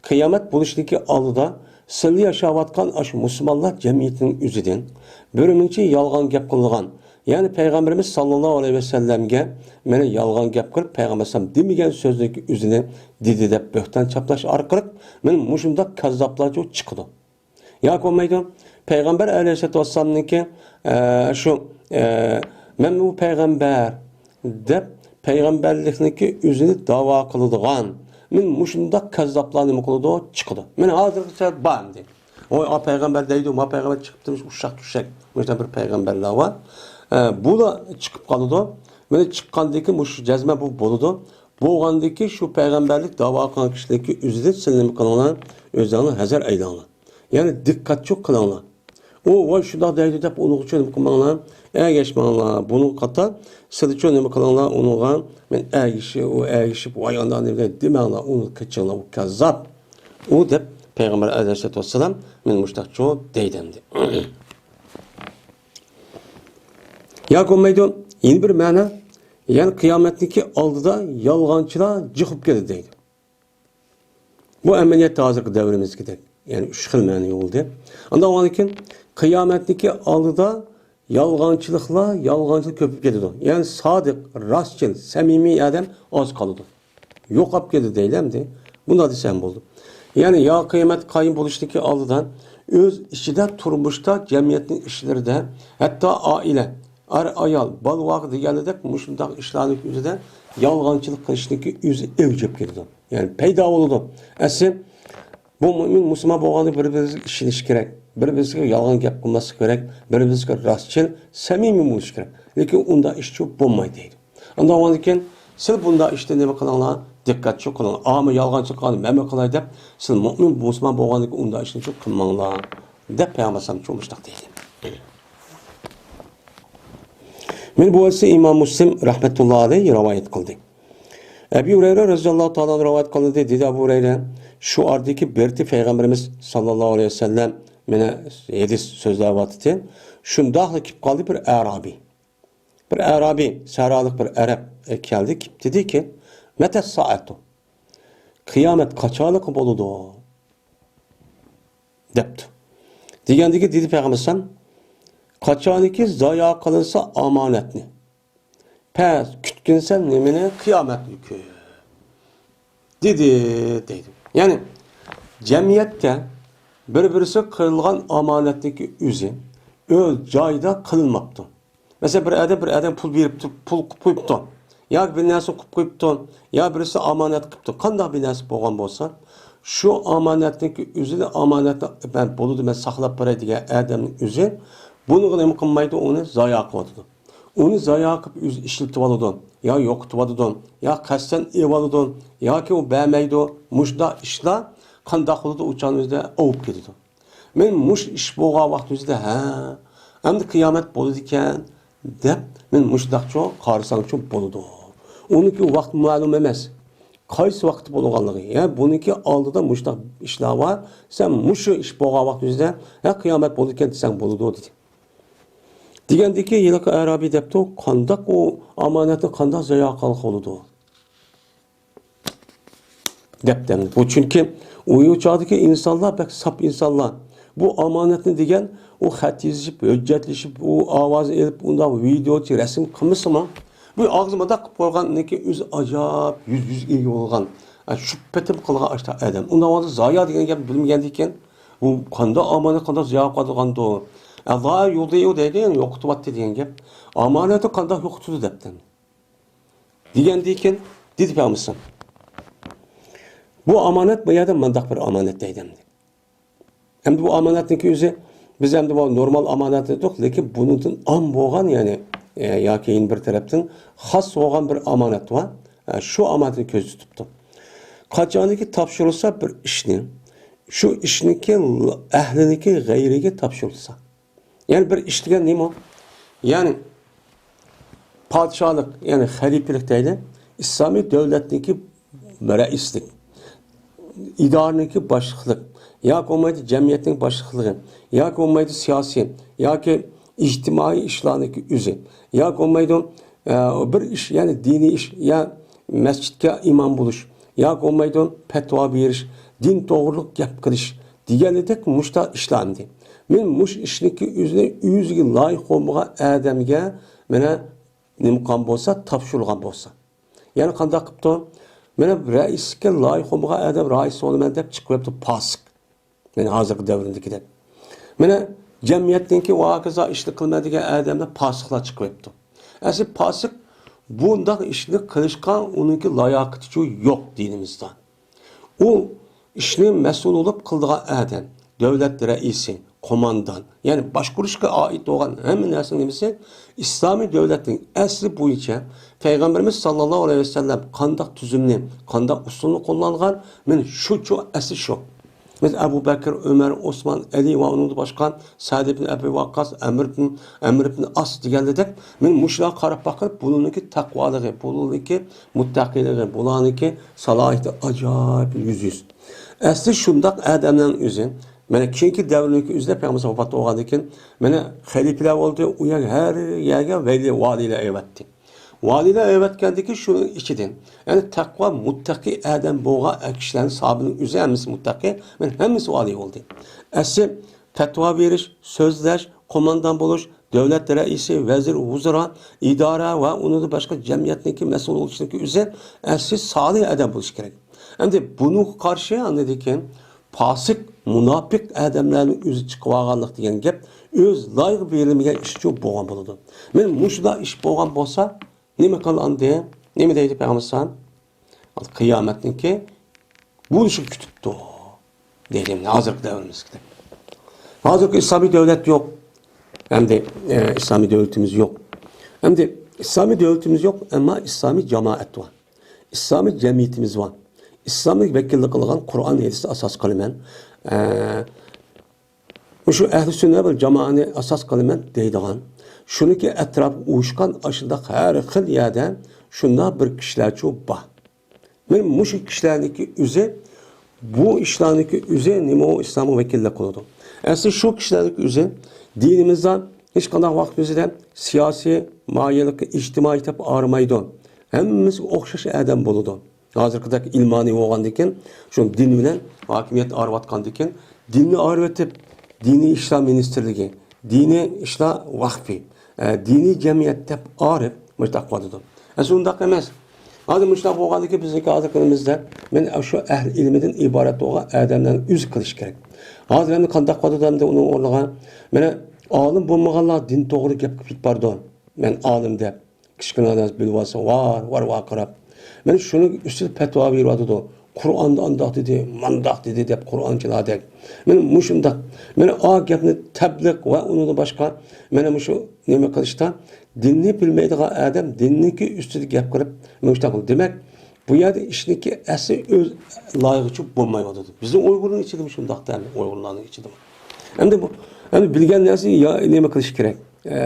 قىيامەت بولۇشنىڭكى ئالدىدا سىلى ياشاۋاتقان ئاشۇ مۇسۇلمانلار جەمئىيىتىنىڭ ئۆزىدىن بىر مۇنچە يالغان گەپ قىلىدىغان، يەنى پەيغەمبىرىمىز ساللاللاھۇ ئەلەيھى ۋەسەللەمگە مانا يالغان گەپ قىلىپ، پەيغەمبەر ئەلەيھىسسالام دېمىگەن سۆزنىڭكى ئۆزىنى دېدى دەپ بۆھتان چاپلاش ئارقىلىق مانا مۇشۇنداق كاززاپلارچۇ چىقىدۇ. ياكى بولمايدۇ. پەيغەمبەر ئەلەيھىسسالاتۇ ۋەسسالامنىڭكى، ئە، شۇ، ئە، «مەن بۇ پەيغەمبەر» دەپ، پەيغەمبەرلىكنىڭكى ئۆزىنى داۋا قىلىدىغان، مانا مۇشۇنداق كاززاپلار نېمە قىلىدۇ؟ چىقىدۇ. مانا ھازىرغىچە بار ئەمدى. ۋاي، ئا پەيغەمبەر دەيدۇ، ما پەيغەمبەر چىقىپتىمىش، ئۇششاق چۈششەك. مۇشۇنداق بىر پەيغەمبەرلەر بار. ئە، بۇلار چىقىپ قالىدۇ. مانا چىققاندىن كېيىن مۇشۇ جەزمە بۇ بولىدۇ. بولغاندىن كېيىن شۇ پەيغەمبەرلىك داۋا قىلغان كىشىلەرنىڭكى ئۆزىدىن سىلى نېمە قىلىڭلار؟ ئۆزۈڭلار ھەزەر ئەيلەڭلار. يەنى دىققەتچۇ قىلىڭلار. ئۇ، ۋاي، شۇنداق دەيدۇ دەپ ئۇنىڭغىچۇ نېمە قىلماڭلار، ئەگەشمەڭلار. بۇنىڭغا قارىتا سىلىچۇ نېمە قىلىڭلار، ئۇنىڭغا مەن ئەگىشى، ئۇ ئەگىشىپ، ۋاي، ئانداق نېمە دەيدۇ دېمەڭلار، ئۇنى قېچىڭلار، ئۇ كاززاپ. ئۇ دەپ پەيغەمبەر ئەلەيھىسسالاتۇ ۋەسسالام مانا مۇشۇنداقچۇ دەيدۇ ئەمدى. ياكى بولمايدۇ، يەنە بىر مەنە، يەنى قىيامەتنىڭكى ئالدىدا يالغانچىلار جىق بولۇپ كېلىدۇ دەيدۇ. بۇ ئەمەلىيەتتە ھازىرقى دەۋرىمىزدىكىدەك، يەنى ئۈچ خىل مەنە بولدى. ئاندىن كېيىن قىيامەتنىڭكى ئالدىدا يالغانچىلىقلار، يالغانچىلىق كۆپىيىپ كېتىدۇ. يەنى سادىق، راستچىل، سەمىمىي ئادەم ئاز قالىدۇ. يوقاپ كېتىدۇ دەيلى ئەمدى. بۇنداق دېسەم بولىدۇ. يەنى يا قىيامەت قايىم بولۇشتىكى ئالدىدا ئۆز ئىچىدە، تۇرمۇشتا، جەمئىيەتنىڭ ئىشلىرىدا، ھەتتا ئائىلە، ئەر-ئايال، بالا-ۋاقا دېگەنلىرىدەك مۇشۇنداق ئىشلارنىڭ ئۆزىدە يالغانچىلىق قىلىشنىڭكى ئۆزى ئەۋج ئېلىپ كېتىدۇ. يەنى پەيدا بولىدۇ. ئەسلى بۇ مۇئمىن مۇسۇلمان بولغاندا بىر-بىرىمىزگە ئىشىنىش كېرەك. بىر-بىرىمىزگە يالغان گەپ قىلماسلىق كېرەك. بىر-بىرىمىزگە راستچىل، سەمىمىي بولۇش كېرەك. لېكىن ئۇنداق ئىشچۇ بولمايدۇ دەيدۇ. ئاندىن كېيىن سىل بۇنداق ئىشتا نېمە قىلىڭلار؟ دىققەتچۇ قىلىڭلار. ئاما يالغانچىلىق قىلغان، مەنمۇ قىلاي دەپ، سىل مۇئمىن مۇسۇلمان بولغاندىن كېيىن ئۇنداق ئىشنىچۇ قىلماڭلار دەپ پەيغەمبەر ئەلەيھىسسالامچۇ مۇشۇنداق دەيدۇ. مانا بۇ ھەدىسنى ئىمام مۇسلىم رەھمەتۇللا ئەلەيھ رىۋايەت قىلدى. ئەبى ھۇرەيرە رەزىياللاھۇ تائالا ئەنھۇ رىۋايەت قىلدى، دېدى ئەبۇ ھۇرەيرە، شۇ ئارىدىكى بىرتى پەيغەمبىرىمىز ساللاللاھۇ ئەلەيھى ۋەسەللەم مانا ھەدىس سۆزلەۋاتىدۇ. شۇنداقلا كېلىپ قالدى بىر ئەرابىي. بىر ئەرابىي، سەھرالىق بىر ئەرەب، ئە، كەلدى، كېلىپ دېدىكى، «مەتە سائەتۇ؟» قىيامەت قاچانلىقى بولىدۇ؟ دەپتۇ. دېگەندىكى دېدى پەيغەمبەر ئەلەيھىسسالام، قاچانكى زايا قىلىنسا ئامانەتنى، پەس كۈتكىنىسەن نېمىنى؟ قىيامەتنى كۈت، دېدى، دەيدۇ. يەنى جەمئىيەتتە بىر-بىرىسىگە قىلىنغان ئامانەتنىڭكى ئۆزى ئۆز جايىدا قىلىنماپتۇ. مەسىلەن، بىر ئادەم بىر ئادەم پۇل بېرىپتۇ، پۇل قىلىپ قويۇپتۇ. ياكى بىر نەرسە قىلىپ قويۇپتۇ، يا بىرسى ئامانەت قىپتۇ. قانداق بىر نەرسە بولغان بولسا، شۇ ئامانەتنىڭكى ئۆزىنى، ئامانەتنى مەن بولىدۇ، مەن ساقلاپ بېرەي دېگەن ئادەمنىڭ ئۆزى بۇنىڭغا نېمە قىلمايدۇ، ئۇنى زايا قىلىۋاتىدۇ. ئۇنى زايا قىلىپ ئۆزى ئىشلىتىۋالىدۇ، يا يوقىتىۋالىدۇ، يا قەستەن ئېلىۋالىدۇ، ياكى ئۇ بەرمەيدۇ. مۇشۇنداق ئىشلار قانداق بولىدۇ، ئۇ چاغنىڭ ئۆزىدە ئاۋۇپ كېتىدۇ. مەن مۇشۇ ئىش بولغان ۋاقىت ئۆزىدە، ھە، ئەمدى قىيامەت بولىدىكەن دەپ، مەن مۇشۇنداقچۇ قارىساڭچۇ بولىدۇ. ئۇنىڭكى ۋاقتى مەلۇم ئەمەس. قايسى ۋاقىت بولغانلىقى، يا بۇنىڭكى ئالدىدا مۇشۇنداق ئىشلار بار، سەن مۇشۇ ئىش بولغان ۋاقىت ئۆزىدە، ھە، قىيامەت بولىدىكەن دېسەڭ بولىدۇ، دېدى. دېگەندىكى ھېلىقى ئەرابىي دەپتۇ، قانداق ئۇ ئامانەتنى قانداق زايا قىلغىلى بولىدۇ؟ دەپتۇ. بۇ چۈنكى ئۇ چاغدىكى ئىنسانلار بەك ساپ ئىنسانلار. بۇ ئامانەتنى دېگەن، ئۇ خەت يېزىشىپ، ھۆججەتلىشىپ، ئۇ ئاۋازنى ئېلىپ، ئۇنداق ۋىدېو، رەسىم قىلمىسىمۇ، بۇ ئاغزى مۇنداق قىلىپ قويغاندىكىن ئۆزى ئاجايىپ يۈز، يۈزگە ئىگە بولغان، ئە، شۇ پېتىم قىلغان ئاشتا ئادەم. ئۇنداق ۋاقىتتا زايا دېگەن گەپنى بىلمىگەندىكىن، بۇ قانداق ئامانەت، قانداق زايا قىلغاندۇ؟ ئە، زايا يوقىدى دەيدۇ، يەنى يوقىتىۋەتتى دېگەن گەپ. ئامانەتنى قانداق يوقىتىدۇ دەپتۇ. دېگەندىكىن، دېدى پەيغەمبەر. بۇ ئامانەت بۇ يەردە مۇنداق بىر ئامانەت دەيدۇ ئەمدى. ئەمدى بۇ ئامانەتنىڭكى ئۆزى، بىز ئەمدى بۇ نورمال ئامانەت دېدۇق، لېكىن بۇنىڭدىن ئام بولغان، يەنى، ئە، ياكى يەنە بىر تەرەپتىن خاس بولغان بىر ئامانەت بار. ئە، شۇ ئامانەتنى كۆزدە تۇتۇپتۇ. قاچانكى تاپشۇرۇلسا بىر ئىشنى، شۇ ئىشنىڭكى ئەھلىنىڭكى غەيرىگە تاپشۇرۇلسا. يەنى بىر ئىش دېگەن نېمە؟ يەنى پادىشاھلىق، يەنى خەلىپىلىك دەيلى، ئىسلامىي دۆلەتنىڭكى رەئىسلىك، ئىدارىنىڭكى باشلىقلىق، ياكى بولمايدۇ جەمئىيەتنىڭ باشلىقلىقى، ياكى بولمايدۇ سىياسىي، ياكى ئىجتىمائىي ئىشلارنىڭكى ئۆزى، ياكى بولمايدۇ، ئە، بىر ئىش، يەنى دىنىي ئىش، يا مەسچىتكە ئىمام بولۇش، ياكى بولمايدۇ پەتىۋا بېرىش، دىن توغرۇلۇق گەپ قىلىش دېگەندەك مۇشۇنداق ئىشلار ئەمدى. مەن مۇشۇ ئىشنىڭكى ئۆزىنى ئۆزىگە لايىق بولمىغان ئادەمگە مانا نېمە قىلغان بولسا، تاپشۇرغان بولسا. يەنى قانداق قىپتۇ؟ مانا رەئىسكە لايىق بولمىغان ئادەم رەئىس بولىمەن دەپ چىقىۋېپتۇ، پاسىق. مانا ھازىرقى دەۋردىكىدەك. مانا جەمئىيەتنىڭكى ۋاكىزا ئىشنى قىلىمەن دېگەن ئادەملەر پاسىقلار چىقىۋېپتۇ. ئەسلى پاسىق بۇنداق ئىشنى قىلىشقا ئۇنىڭكى لاياقىتىچۇ يوق دىنىمىزدا. ئۇ ئىشنى مەسئۇل بولۇپ قىلىدىغان ئادەم، دۆلەت رەئىسى، قوماندان، يەنى باشقۇرۇشقا ئائىت بولغان ھەممە نەرسىنىڭ نېمىسى ئىسلامىي دۆلەتنىڭ ئەسلى بويىچە پەيغەمبىرىمىز ساللاللاھۇ ئەلەيھى ۋەسەللەم قانداق تۈزۈمنى، قانداق ئۇسۇلنى قوللانغان، مانا شۇچۇ ئەسلى شۇ. بىز ئەبۇ بەكىر، ئۆمەر، ئوسمان، ئەلى ۋە ئۇنىڭدىن باشقا سەئد ئىبن ئەبى ۋەققاس، ئەمر ئىبن، ئەمر ئىبن ئاس دېگەنلىدەك، مانا مۇشۇلارغا قاراپ باقىپ، بۇلارنىڭكى تەقۋالىقى، بۇلارنىڭكى مۇتتەقىيلىقى، بۇلارنىڭكى سالاھىيىتى ئاجايىپ يۈز يۈز. ئەسلى شۇنداق ئادەملەرنىڭ ئۆزى، مانا كېيىنكى دەۋرنىڭكى ئۆزىدە پەيغەمبەر ۋاپات بولغاندىن كېيىن، مانا خەلىپىلەر بولدى، ئۇ يەر ھەر يەرگە ۋەلى، ۋالىيلار ئەۋەتتى. ۋالىيلار ئەۋەتكەندىكى شۇنىڭ ئىچىدىن، يەنى تەقۋا، مۇتتەقىي ئادەم بولغان كىشىلەرنىڭ ساھابىنىڭ ئۆزى ھەممىسى مۇتتەقىي، مانا ھەممىسى ۋالىي بولدى. ئەسلى پەتىۋا بېرىش، سۆزلەش، قوماندان بولۇش، دۆلەت رەئىسى، ۋەزىر، ۋۇزرا، ئىدارە ۋە ئۇنىڭدىن باشقا جەمئىيەتنىڭكى مەسئۇل بولۇشنىڭكى ئۆزى ئەسلى سالىھ ئادەم بولۇشى كېرەك. ئەمدى بۇنىڭغا قارشى ئاندىن كېيىن پاسىق، مۇناپىق ئادەملەرنىڭ ئۆزى چىقىۋالغانلىق دېگەن گەپ ئۆز لايىقى بېرىلمىگەن ئىش ئۈچۈن بولغان بولىدۇ. مانا مۇشۇنداق ئىش بولغان بولسا، نېمە قىلىندى؟ نېمە دەيدۇ پەيغەمبەر ئەلەيھىسسالام؟ قىيامەتنىڭكى بولۇشىنى كۈتۈپتۇ دېگەن ھازىرقى دەۋرىمىزدە. ھازىرقى ئىسلامىي دۆلەت يوق. ئەمدى، ئە، ئىسلامىي دۆلىتىمىز يوق. ئەمدى ئىسلامىي دۆلىتىمىز يوق، ئەمما ئىسلامىي جامائەت بار. ئىسلامىي جەمئىيىتىمىز بار. ئىسلامنى ۋەكىللىك قىلىدىغان قۇرئان ھەدىسنى ئاساس قىلىمەن. ئە، مۇشۇ ئەھلى سۈننە ۋەل جامائەنى ئاساس قىلىمەن دەيدىغان، شۇنىڭكى ئەتراپىغا ئۇيۇشقان ئاشۇنداق ھەر خىل يەردە شۇنداق بىر كىشىلەرچۇ بار. مانا مۇشۇ كىشىلەرنىڭكى ئۆزى، بۇ ئىشلارنىڭكى ئۆزى نېمە ئۇ ئىسلامغا ۋەكىللىك قىلىدۇ. ئەسلى شۇ كىشىلەرنىڭكى ئۆزى دىنىمىزدا ھېچقانداق ۋاقىتىمىزدا سىياسىي مايىللىقى، ئىجتىمائىي دەپ ئايرىمايدۇ. ھەممىسى ئوخشاش ئادەم بولىدۇ. ھازىرقىدەك ئىلمانىي بولغاندىكىن، شۇ دىن بىلەن ھاكىمىيەت ئايرىۋاتقاندىكىن، دىننى ئايرىۋېتىپ، دىنىي ئىشلار مىنىستىرلىكى، دىنىي ئىشلار ۋەقپى، ئە، دىنىي جەمئىيەت دەپ ئايرىپ، مۇشۇنداق قىلىۋاتىدۇ. ئەسلى ئۇنداق ئەمەس. ھازىر مۇشۇنداق بولغاندىكىن، بىزنىڭكى ھازىر كۈنىمىزدە، مانا شۇ ئەھلى ئىلمىدىن ئىبارەت بولغان ئادەملەرنى ئۆزى قىلىش كېرەك. ھازىر ئەمدى قانداق قىلىۋاتىدۇ ئەمدى ئۇنىڭ ئورنىغا؟ مانا ئالىم بولمىغانلار دىن توغرا گەپ قىلىپ بارىدۇ. مەن ئالىم دەپ. كىچىككىنە نەرسە بىلىۋالسا، ۋار، ۋار، ۋارقىراپ. مانا شۇنىڭ ئۈستىدە پەتىۋا بېرىۋاتىدۇ. قۇرئاندا ئانداق دېدى، مانداق دېدى دەپ قۇرئانچىلاردەك. مانا مۇشۇنداق. مانا ئا گەپنى تەبلىغ ۋە ئۇنىڭدىن باشقا مانا مۇشۇ نېمە قىلىشتا دىننى بىلمەيدىغان ئادەم دىننىڭكى ئۈستىدە گەپ قىلىپ، مۇشۇنداق قىلدى. دېمەك، بۇ يەردە ئىشنىڭكى ئەسلى ئۆز لايىقىچە بولمايۋاتىدۇ. بىزنىڭ ئۇيغۇرنىڭ ئىچىدىمۇ شۇنداق دەل، ئۇيغۇرلارنىڭ ئىچىدىمۇ. ئەمدى بۇ، ئەمدى بىلگەن نەرسە يا نېمە قىلىش كېرەك؟ ئە،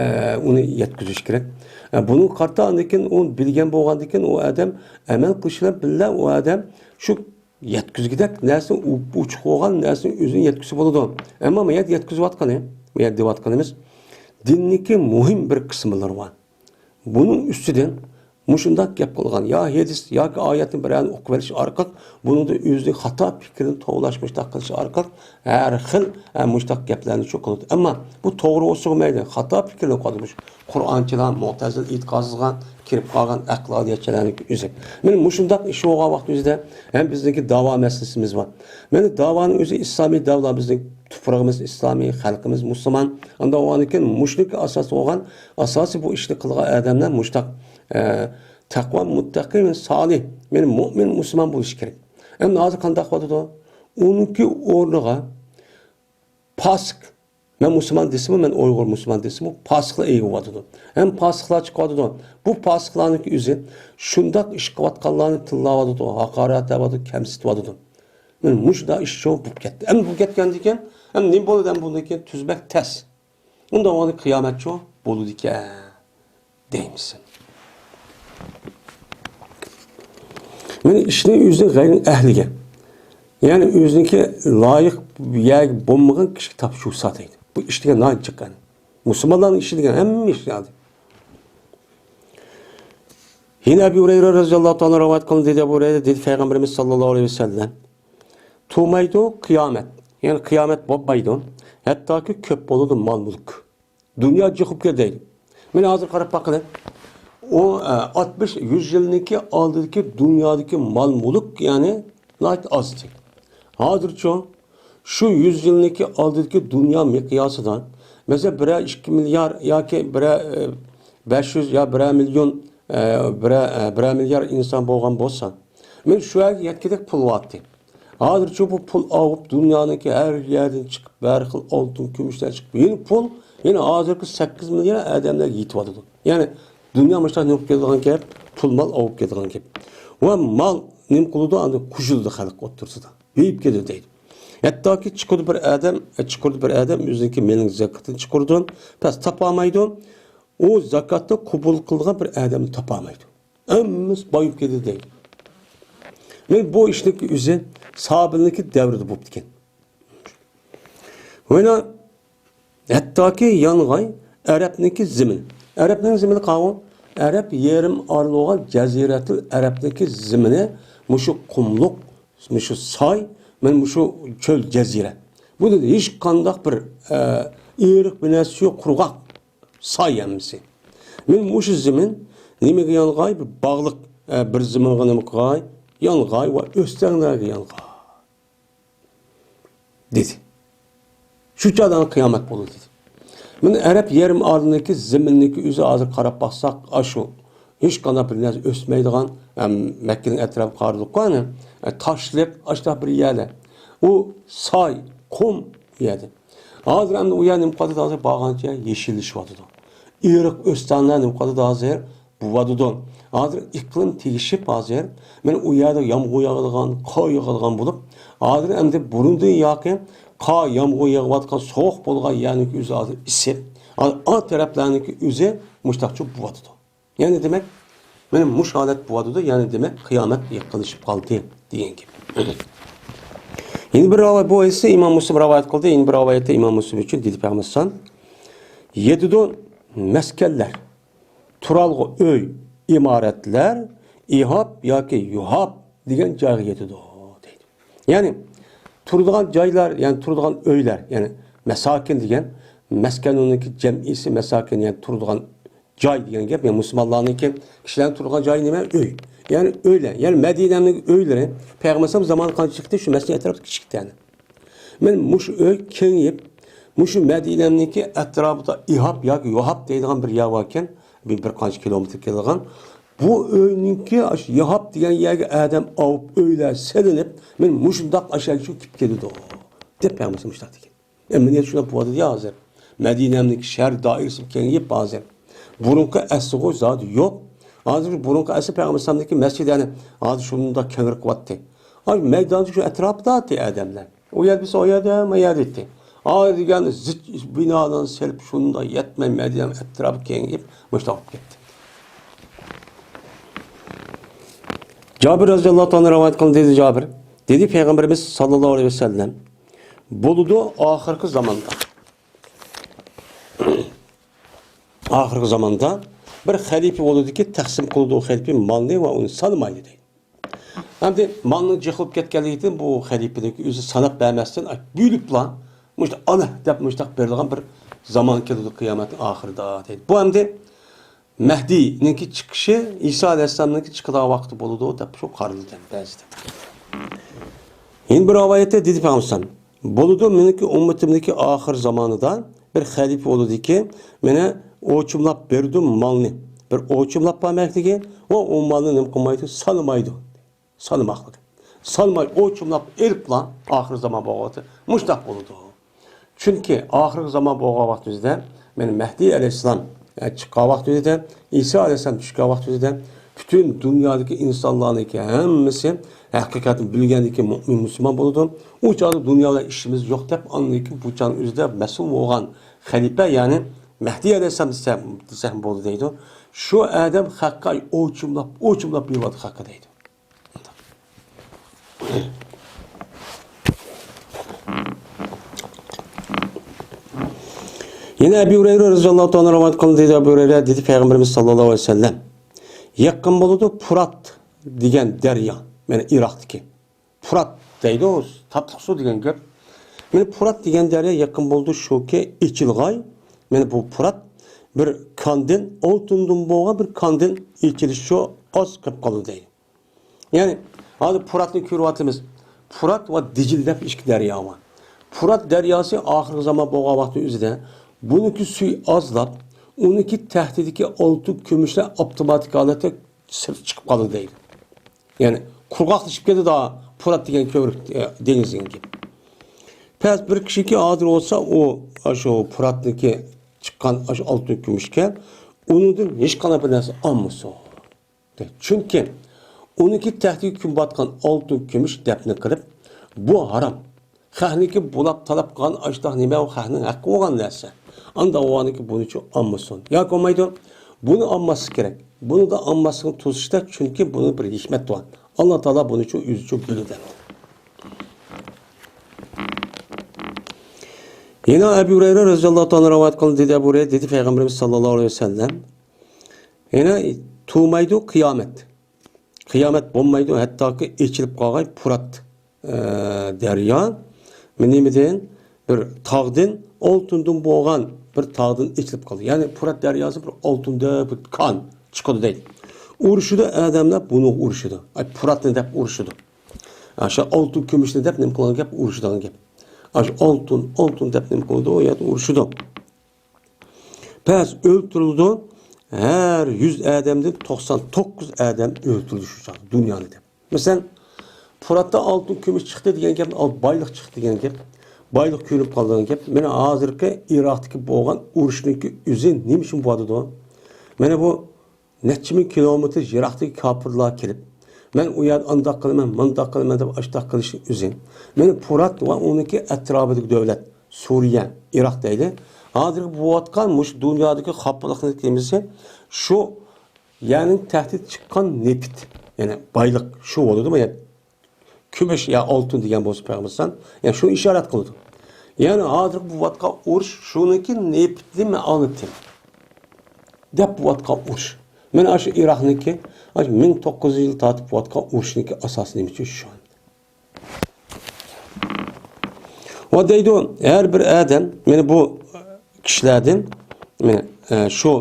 ئۇنى يەتكۈزۈش كېرەك. ئە، بۇنىڭغا قارىتا ئاندىن كېيىن ئۇ بىلگەن بولغاندىن كېيىن ئۇ ئادەم ئەمەل قىلىش بىلەن بىللە ئۇ ئادەم شۇ يەتكۈزگۈدەك نەرسە، ئۇ-، ئوچۇق بولغان نەرسىنى ئۆزىنى يەتكۈزسە بولىدۇ. ئەمما ما يەردە يەتكۈزۈۋاتقىنى، ما يەردە دەۋاتقىنىمىز دىننىڭكى مۇھىم بىر قىسىملىرى بار. بۇنىڭ ئۈستىدىن مۇشۇنداق گەپ قىلغان، يا ھەدىس ياكى ئايەتنى بىرەرنى ئوقۇپ بېرىش ئارقىلىق، بۇنىڭدا ئۆزىنىڭ خاتا پىكرىنى توۋلاش، مۇشۇنداق قىلىش ئارقىلىق ھەر خىل، ئە، مۇشۇنداق گەپلەرنى شۇ قىلىدۇ. ئەمما بۇ توغرا بولسىغۇ مەيلى، خاتا پىكىرنى قويدى مۇشۇ قۇرئانچىلار، مۇئتەزىلە ئېتىقادسىزغا كىرىپ قالغان ئەقلانىيەتچىلەرنىڭ ئۆزى. مانا مۇشۇنداق ئىش بولغان ۋاقىت ئۆزىدە ھەم بىزنىڭكى داۋا مەسىلىسىمىز بار. مانا داۋانىڭ ئۆزى ئىسلامىي داۋا، بىزنىڭ تۇپرىقىمىز ئىسلامىي، خەلقىمىز مۇسۇلمان. ئانداق بولغاندىكىن مۇشۇنىڭكى ئاساسى بولغان، ئاساسىي بۇ ئىشنى قىلغان ئادەملەر مۇشۇنداق، ئە، تەقۋا، مۇتتەقى، سالىھ، يەنى مۇئمىن، مۇسۇلمان بولۇشى كېرەك. ئەمدى ھازىر قانداق بولىدۇ؟ ئۇنىڭكى ئورنىغا پاسىق، مەن مۇسۇلمان دېسىمۇ، مەن ئۇيغۇر مۇسۇلمان دېسىمۇ، پاسىقلار ئىگە بولۇۋاتىدۇ. ھەم پاسىقلار چىقىۋاتىدۇ. بۇ پاسىقلارنىڭكى ئۆزى شۇنداق ئىش قىلىۋاتقانلارنى تىللاۋاتىدۇ، ھاقارەتلەۋاتىدۇ، كەمسىتىۋاتىدۇ. مانا مۇشۇنداق ئىش شۇ بولۇپ كەتتى. ئەمدى بولۇپ كەتكەندىن كېيىن، ئەمدى نېمە بولىدۇ؟ ئەمدى بۇندىن كېيىن تۈزمەك تەس. ئۇنداق بولغاندا قىيامەت شۇ بولىدىكەن. دەيمىسىن. مانا ئىشنى ئۆزىنىڭ غەيرىي ئەھلىگە، يەنى ئۆزىنىڭكى لايىق يەرگە بولمىغان كىشىگە تاپشۇرسا دەيدۇ. بۇ ئىش دېگەن ناھايىتى جىق. مۇسۇلمانلارنىڭ ئىشى دېگەن ھەممە ئىشنى ئالدى. يەنە ئەبۇ ھۇرەيرە رەزىياللاھۇ تائالا رىۋايەت قىلىندى، دەيدۇ ئەبۇ ھۇرەيرە، دېدى پەيغەمبىرىمىز ساللاللاھۇ ئەلەيھى ۋەسەللەم، تۇرمايدۇ قىيامەت، يەنى قىيامەت بولمايدۇ، ھەتتاكى كۆپ بولىدۇ مال-مۈلۈك. دۇنيا جىق بولۇپ كېتىدۇ دەيدۇ. مانا ھازىر قاراپ باققىلى. ئۇ، ئە، ئاتمىش، يۈز يىلنىڭكى ئالدىدىكى دۇنيادىكى مال-مۈلۈك، يەنى ناھايىتى ئاز ئىدى. ھازىرچۇ، شۇ يۈز يىلنىڭكى ئالدىدىكى دۇنيا مىقياسىدا، مەسىلەن، بىرەر ئىككى مىليار ياكى بىرەر، ئە، بەش يۈز يا بىرەر مىليون، ئە، بىرەر، ئە، بىرەر مىليار ئىنسان بولغان بولسا، مانا شۇ يەرگە يەتكۈدەك پۇل بارتى. ھازىرچۇ بۇ پۇل ئاۋۇپ، دۇنيانىڭكى ھەر يەردىن چىقىپ، ھەر خىل ئالتۇن، كۈمۈشلەر چىقىپ، يەنە پۇل، يەنە ھازىرقى سەككىز مىليار ئادەملەرگە يېتىۋاتىدۇ. يەنى دۇنيا مۇشۇنداق نېمە بولۇپ كېتىدىغان گەپ، پۇل مال ئاۋۇپ كېتىدىغان گەپ. ۋە مال نېمە قىلىدۇ؟ ئاندىن قۇژۇلىدۇ خەلق ئوتتۇرىسىدا. كۆپىيىپ كېتىدۇ دەيدۇ. ھەتتاكى چىقىدۇ بىر ئادەم، ئە، چىقىدۇ بىر ئادەم ئۆزىنىڭكى مېلىنىڭ زاكاتىنى چىقىرىدۇ، پەس تاپالمايدۇ. ئۇ زاكاتنى قوبۇل قىلىدىغان بىر ئادەمنى تاپالمايدۇ. ھەممىسى بايىپ كېتىدۇ دەيدۇ. مانا بۇ ئىشنىڭ ئۆزى سابىلنىڭكى دەۋرىدە بوپتىكەن. مانا ھەتتاكى يانغاي ئەرەبنىڭكى زېمىنى. ئەرەبنىڭ زېمىنى قاۋۇ؟ ئەرەب يېرىم ئارىلىغان جەزىرەتۇل ئەرەبنىڭكى زېمىنى مۇشۇ قۇملۇق، مۇشۇ ساي، مانا مۇشۇ چۆل جەزىرە. بۇنى ھېچقانداق بىر، ئە، ئېرىق بىر نەرسە يوق، قۇرغاق. ساي ھەممىسى. مانا مۇشۇ زېمىن نېمىگە يانغاي؟ بىر باغلىق، ئە، بىر زېمىنغا نېمە قىلغاي؟ يانغاي ۋە ئۆستەڭلەرگە يانغاي. دېدى. شۇ چاغدا قىيامەت بولىدۇ دېدى. مانا ئەرەب يېرىم ئارىلىنىڭكى زېمىننىڭكى ئۆزى ھازىر قاراپ باقساق، ئاشۇ ھېچقانداق بىر نەرسە ئۆسمەيدىغان، ئەم، مەككىنىڭ ئەتراپىغا قارىدۇق ئەنە، ئە، تاشلىق، ئاشۇنداق بىر يەردە. ئۇ ساي، قۇم يەردە. ھازىر ئەمدى ئۇ يەر نېمە قىلدى ھازىر؟ بارغانچە يېشىللىشىۋاتىدۇ. ئېرىق ئۆستەڭلەر نېمە قىلدى ھازىر؟ بۇۋادىدۇ. ھازىر ئىقلىم تېگىشىپ ھازىر، مانا ئۇ يەردە يامغۇر ياغىدىغان، قار ياغىدىغان بولۇپ، ھازىر ئەمدى بۇرۇندىن ياقى قار، يامغۇر يېغىۋاتقان، سوغۇق بولغان يەرنىڭكى ئۆزى ھازىر ئىسسىپ، ھازىر ئا تەرەپلەرنىڭكى ئۆزى مۇشتاقچە بۇۋادىدۇ. يەنى دېمەك، مانا مۇشۇ ھالەت بۇۋادىدۇ، يەنى دېمەك، قىيامەت يېقىنلىشىپ قالدى دېگەن گەپ. يەنە بىر رىۋايەت، بۇ ھەدىسنى ئىمام مۇسلىم رىۋايەت قىلدى، يەنە بىر رىۋايەتتە ئىمام مۇسلىم ئۈچۈن دېدى پەيغەمبەر ئەلەيھىسسالام، يېتىدۇ مەسكەنلەر، تۇرالغۇ ئۆي، ئىمارەتلەر، ئىھاب ياكى يۇھاب دېگەن جايغا يېتىدۇ دەيدۇ. يەنى تۇرىدىغان جايلار، يەنى تۇرىدىغان ئۆيلەر، يەنى مەساكىن دېگەن، مەسكەننىڭكى جەمئىسى مەساكىن، يەنى تۇرىدىغان جاي دېگەن گەپ، يەنى مۇسۇلمانلارنىڭكى كىشىلەرنىڭ تۇرىدىغان جايى نېمە؟ ئۆي. يەنى ئۆيلەر، يەنى مەدىنەنىڭ ئۆيلىرى پەيغەمبەر ئەلەيھىسسالام زامانى قانچىلىكتى؟ شۇ مەسچىتنىڭ ئەتراپىدا كىچىكتى يەنى. مانا مۇشۇ ئۆي كېڭىيىپ، مۇشۇ مەدىنەنىڭكى ئەتراپىدا ئىھاب ياكى يۇھاب دەيدىغان بىر يەر باركەن، بىر، بىر قانچە كىلومېتىر كېلىدىغان. بۇ ئۆينىڭكى ئاشۇ يىھاب دېگەن يەرگە ئادەم ئاۋۇپ ئۆيلەر سېلىنىپ، مانا مۇشۇنداق ئاشۇ يەرگە شۇ كېلىپ كېلىدۇ، دەپ پەيغەمبەر مۇشۇنداق دېگەن. ئەمەلىيەت شۇنداق بولۇۋاتىدۇ ھازىر. مەدىنەمنىڭكى شەھەر دائىرىسى كېڭىيىپ ھازىر. بۇرۇنقى ئەسلىغۇ زادى يوق. ھازىر شۇ بۇرۇنقى ئەسلى پەيغەمبەر ئەلەيھىسسالامنىڭكى مەسچىتى يەنى ھازىر شۇنداق كەڭرى قىلىۋاتتى. ھازىر مەيدانچە شۇ ئەتراپىدا ئادەملەر. ئۇ يەر دېسە، ئۇ يەردە، ما يەردە ئېيتتى. ئا دېگەن زىچ بىنالارنى سېلىپ، شۇنداق يەتمەي مەدىنە ئەتراپى كېڭىيىپ، مۇشۇنداق بولۇپ كەتتى. جابىر رەزىياللاھۇ تائالا رىۋايەت قىلدى، دېدى جابىر. دېدى پەيغەمبىرىمىز ساللاللاھۇ ئەلەيھى ۋەسەللەم، بولىدۇ ئاخىرقى زاماندا. ئاخىرقى زاماندا بىر خەلىپە بولىدۇكى، تەقسىم قىلىدۇ خەلىپە مالنى ۋە ئۇنى سانىمايدۇ دەيدۇ. ئەمدى مالنىڭ جىق بولۇپ كەتكەنلىكىدىن بۇ خەلىپىنىڭكى ئۆزى ساناپ بەرمەستىن، ئاي، بۆلۈپلا، مۇشۇنداق ئانا دەپ مۇشۇنداق بېرىدىغان بىر زامان كېلىدۇ قىيامەتنىڭ ئاخىرىدا دەيدۇ. بۇ ئەمدى مەھدىينىڭكى چىقىشى ئىسا ئەلەيھىسسالامنىڭكى چىقىدىغان ۋاقتى بولىدۇ دەپ شۇ قارىلىدۇ بەزىدە. يەنە بىر رىۋايەتتە دېدى پەيغەمبەر، بولىدۇ، مېنىڭكى ئۈممىتىمدىكى ئاخىر زامانىدا بىر خەلىپە بولىدۇكى، مانا ئوچۇملاپ بېرىدۇ مالنى. بىر ئوچۇملاپ بەرمەكلىكى ۋە ئۇ مالنى نېمە قىلمايدۇ؟ سانىمايدۇ. سانىماقلىق. سانىماي ئوچۇملاپ ئېلىپلا ئاخىر زامان بولغان ۋاقتى مۇشۇنداق بولىدۇ. چۈنكى ئاخىرقى زامان بولغان ۋاقتىمىزدا، مانا مەھدى ئەلەيھىسسالام، ئە، چىققان ۋاقتىمىزدا، ئىسا ئەلەيھىسسالام چۈشكەن ۋاقتىمىزدا، پۈتۈن دۇنيادىكى ئىنسانلارنىڭكى ھەممىسى ھەقىقەتنى بىلگەندىن كېيىن مۇئمىن مۇسۇلمان بولىدۇ. ئۇ چاغدا دۇنيا بىلەن ئىشىمىز يوق دەپ، ئاندىن كېيىن بۇ چاغنىڭ ئۆزىدە مەسئۇل بولغان خەلىپە، يەنى مەھدى ئەلەيھىسسالام دېسە، دېسەم بولىدۇ دەيدۇ. شۇ ئادەم خەققە ئوچۇملاپ، ئوچۇملاپ بېرىۋاتىدۇ خەققە دەيدۇ. يەنە ئەبۇ ھۇرەيرە رەزىياللاھۇ تائالا رىۋايەت قىلىندى، دېدى ئەبۇ ھۇرەيرە، دېدى پەيغەمبىرىمىز ساللاللاھۇ ئەلەيھى ۋەسەللەم، يېقىن بولىدۇ پۇرات دېگەن دەريا، مانا ئىراقتىكى پۇرات دەيدۇ، تاتلىق سۇ دېگەن گەپ. مانا پۇرات دېگەن دەريا يېقىن بولىدۇ، شۇكى ئېچىلغاي، مانا بۇ پۇرات بىر كاندىن، ئالتۇندىن بولغان بىر كاندىن ئېچىلىشى ئاز قېلىپ قالىدۇ دەيدۇ. يەنى، ھازىر پۇراتنى كۆرۈۋاتىمىز. پۇرات ۋە دىجىل دەپ ئىككى دەريا بار. پۇرات دەرياسى ئاخىرقى زامان بولغان ۋاقىتنىڭ ئۆزىدە بۇنىڭكى سۈيى ئازلاپ، ئۇنىڭكى تەھتىدىكى ئالتۇن، كۈمۈشلەر ئاپتوماتىك ھالەتتە سىرتقا چىقىپ قالىدۇ دەيدۇ. يەنى، قۇرغاقلىشىپ كېتىدۇ پۇرات دېگەن كۆۋرۈك، ئە، دېڭىزنىڭكى. پەس بىر كىشىكى ھازىر بولسا، ئۇ، ئاشۇ پۇراتنىڭكى چىققان ئاشۇ ئالتۇن، كۈمۈشكە ئۇنىڭدىن ھېچقانداق بىر نەرسە ئالمىسۇن. چۈنكى ئۇنىڭكى تەھتىگە كۈن باتقان ئالتۇن، كۈمۈش دەپنە قىلىپ، بۇ ھارام. خەقنىڭكى بۇلاپ تالاپ قىلغان ئاشتاق نېمە، ئۇ خەقنىڭ ھەققى بولغان نەرسە. ئانداق بولغاندىكىن بۇنىچۇ ئالمىسۇن. ياكى بولمايدۇ، بۇنى ئالماسلىق كېرەك. بۇنىڭدا ئالماسلىقنى توسۇشتا، چۈنكى بۇنىڭ بىر ھېكمەت بار. ئاللا تائالا بۇنىچۇ ئۆزىچۇ بىلىدۇ. يەنە ئەبۇ ھۇرەيرە رەزىياللاھۇ تائالا رىۋايەت قىلدى، دېدى ئەبۇ ھۇرەيرە، دېدى پەيغەمبىرىمىز ساللاللاھۇ ئەلەيھى ۋەسەللەم، يەنە تۇرمايدۇ قىيامەت. قىيامەت بولمايدۇ، ھەتتاكى ئېچىلىپ قالغاي پۇرات، ئە، دەريا. نېمىدىن؟ بىر تاغدىن، ئالتۇندىن بولغان بىر تاغدىن ئېچىلىپ قالدى. يەنى پۇرات دەرياسى بىر ئالتۇندەك بىر كان چىقىدۇ دەيدۇ. ئۇرۇشىدۇ ئادەملەر، بۇنىڭغا ئۇرۇشىدۇ. ئاي، پۇراتنى دەپ ئۇرۇشىدۇ. ئاشۇ ئالتۇن، كۈمۈشنى دەپ نېمە قىلغان گەپ؟ ئۇرۇشىدىغان گەپ. ئاشۇ ئالتۇن، ئالتۇن دەپ نېمە قىلىدۇ؟ ئۇ يەردە ئۇرۇشىدۇ. پەس ئۆلتۈرۈلىدۇ. ھەر يۈز ئادەمدىن توقسان توققۇز ئادەم ئۆلتۈرۈلىدۇ شۇ چاغدا، دۇنيانى دەپ. مەسىلەن، پۇراتتا ئالتۇن، كۈمۈش چىقتى دېگەن گەپ، ئال، بايلىق چىقتى دېگەن گەپ، بايلىق كۆرۈنۈپ قالدى دېگەن گەپ. مانا ھازىرقى ئىراقتىكى بولغان ئۇرۇشنىڭكى ئۆزى نېمە ئۈچۈن بولۇۋاتىدۇ؟ مانا بۇ نەچچە مىڭ كىلومېتىر يىراقتىكى كاپىرلار كېلىپ، مەن ئۇ يەردە ئانداق قىلىمەن، مۇنداق قىلىمەن دەپ ئاشتاق قىلىشنىڭ ئۆزى. مانا پۇرات ۋە ئۇنىڭكى ئەتراپىدىكى دۆلەت، سۈرىيە، ئىراق دەيلى. ھازىرقى بولۇۋاتقان مۇشۇ دۇنيادىكى خاپىلىقنىڭ نېمىسى شۇ، يەنى تەھدىت چىققان نېفىت، يەنى بايلىق شۇ بولىدۇ، يەنى كۈمۈش يا ئالتۇن دېگەن بولسا پەيغەمبەر، يەنى شۇنى ئىشارەت قىلىدۇ. يەنى ھازىرقى بولۇۋاتقان ئۇرۇش شۇنىڭكى نېفىتى مەلۇماتى دەپ بولۇۋاتقان ئۇرۇش. مانا ئاشۇ ئىراقنىڭكى، ئاشۇ مىڭ توققۇز يۈز يىل تارتىپ بولۇۋاتقان ئۇرۇشنىڭكى ئاساسى نېمە ئۈچۈن شۇ؟ ۋە دەيدۇ، ھەر بىر ئادەم، مانا بۇ كىشىلەردىن، مانا، ئە، شۇ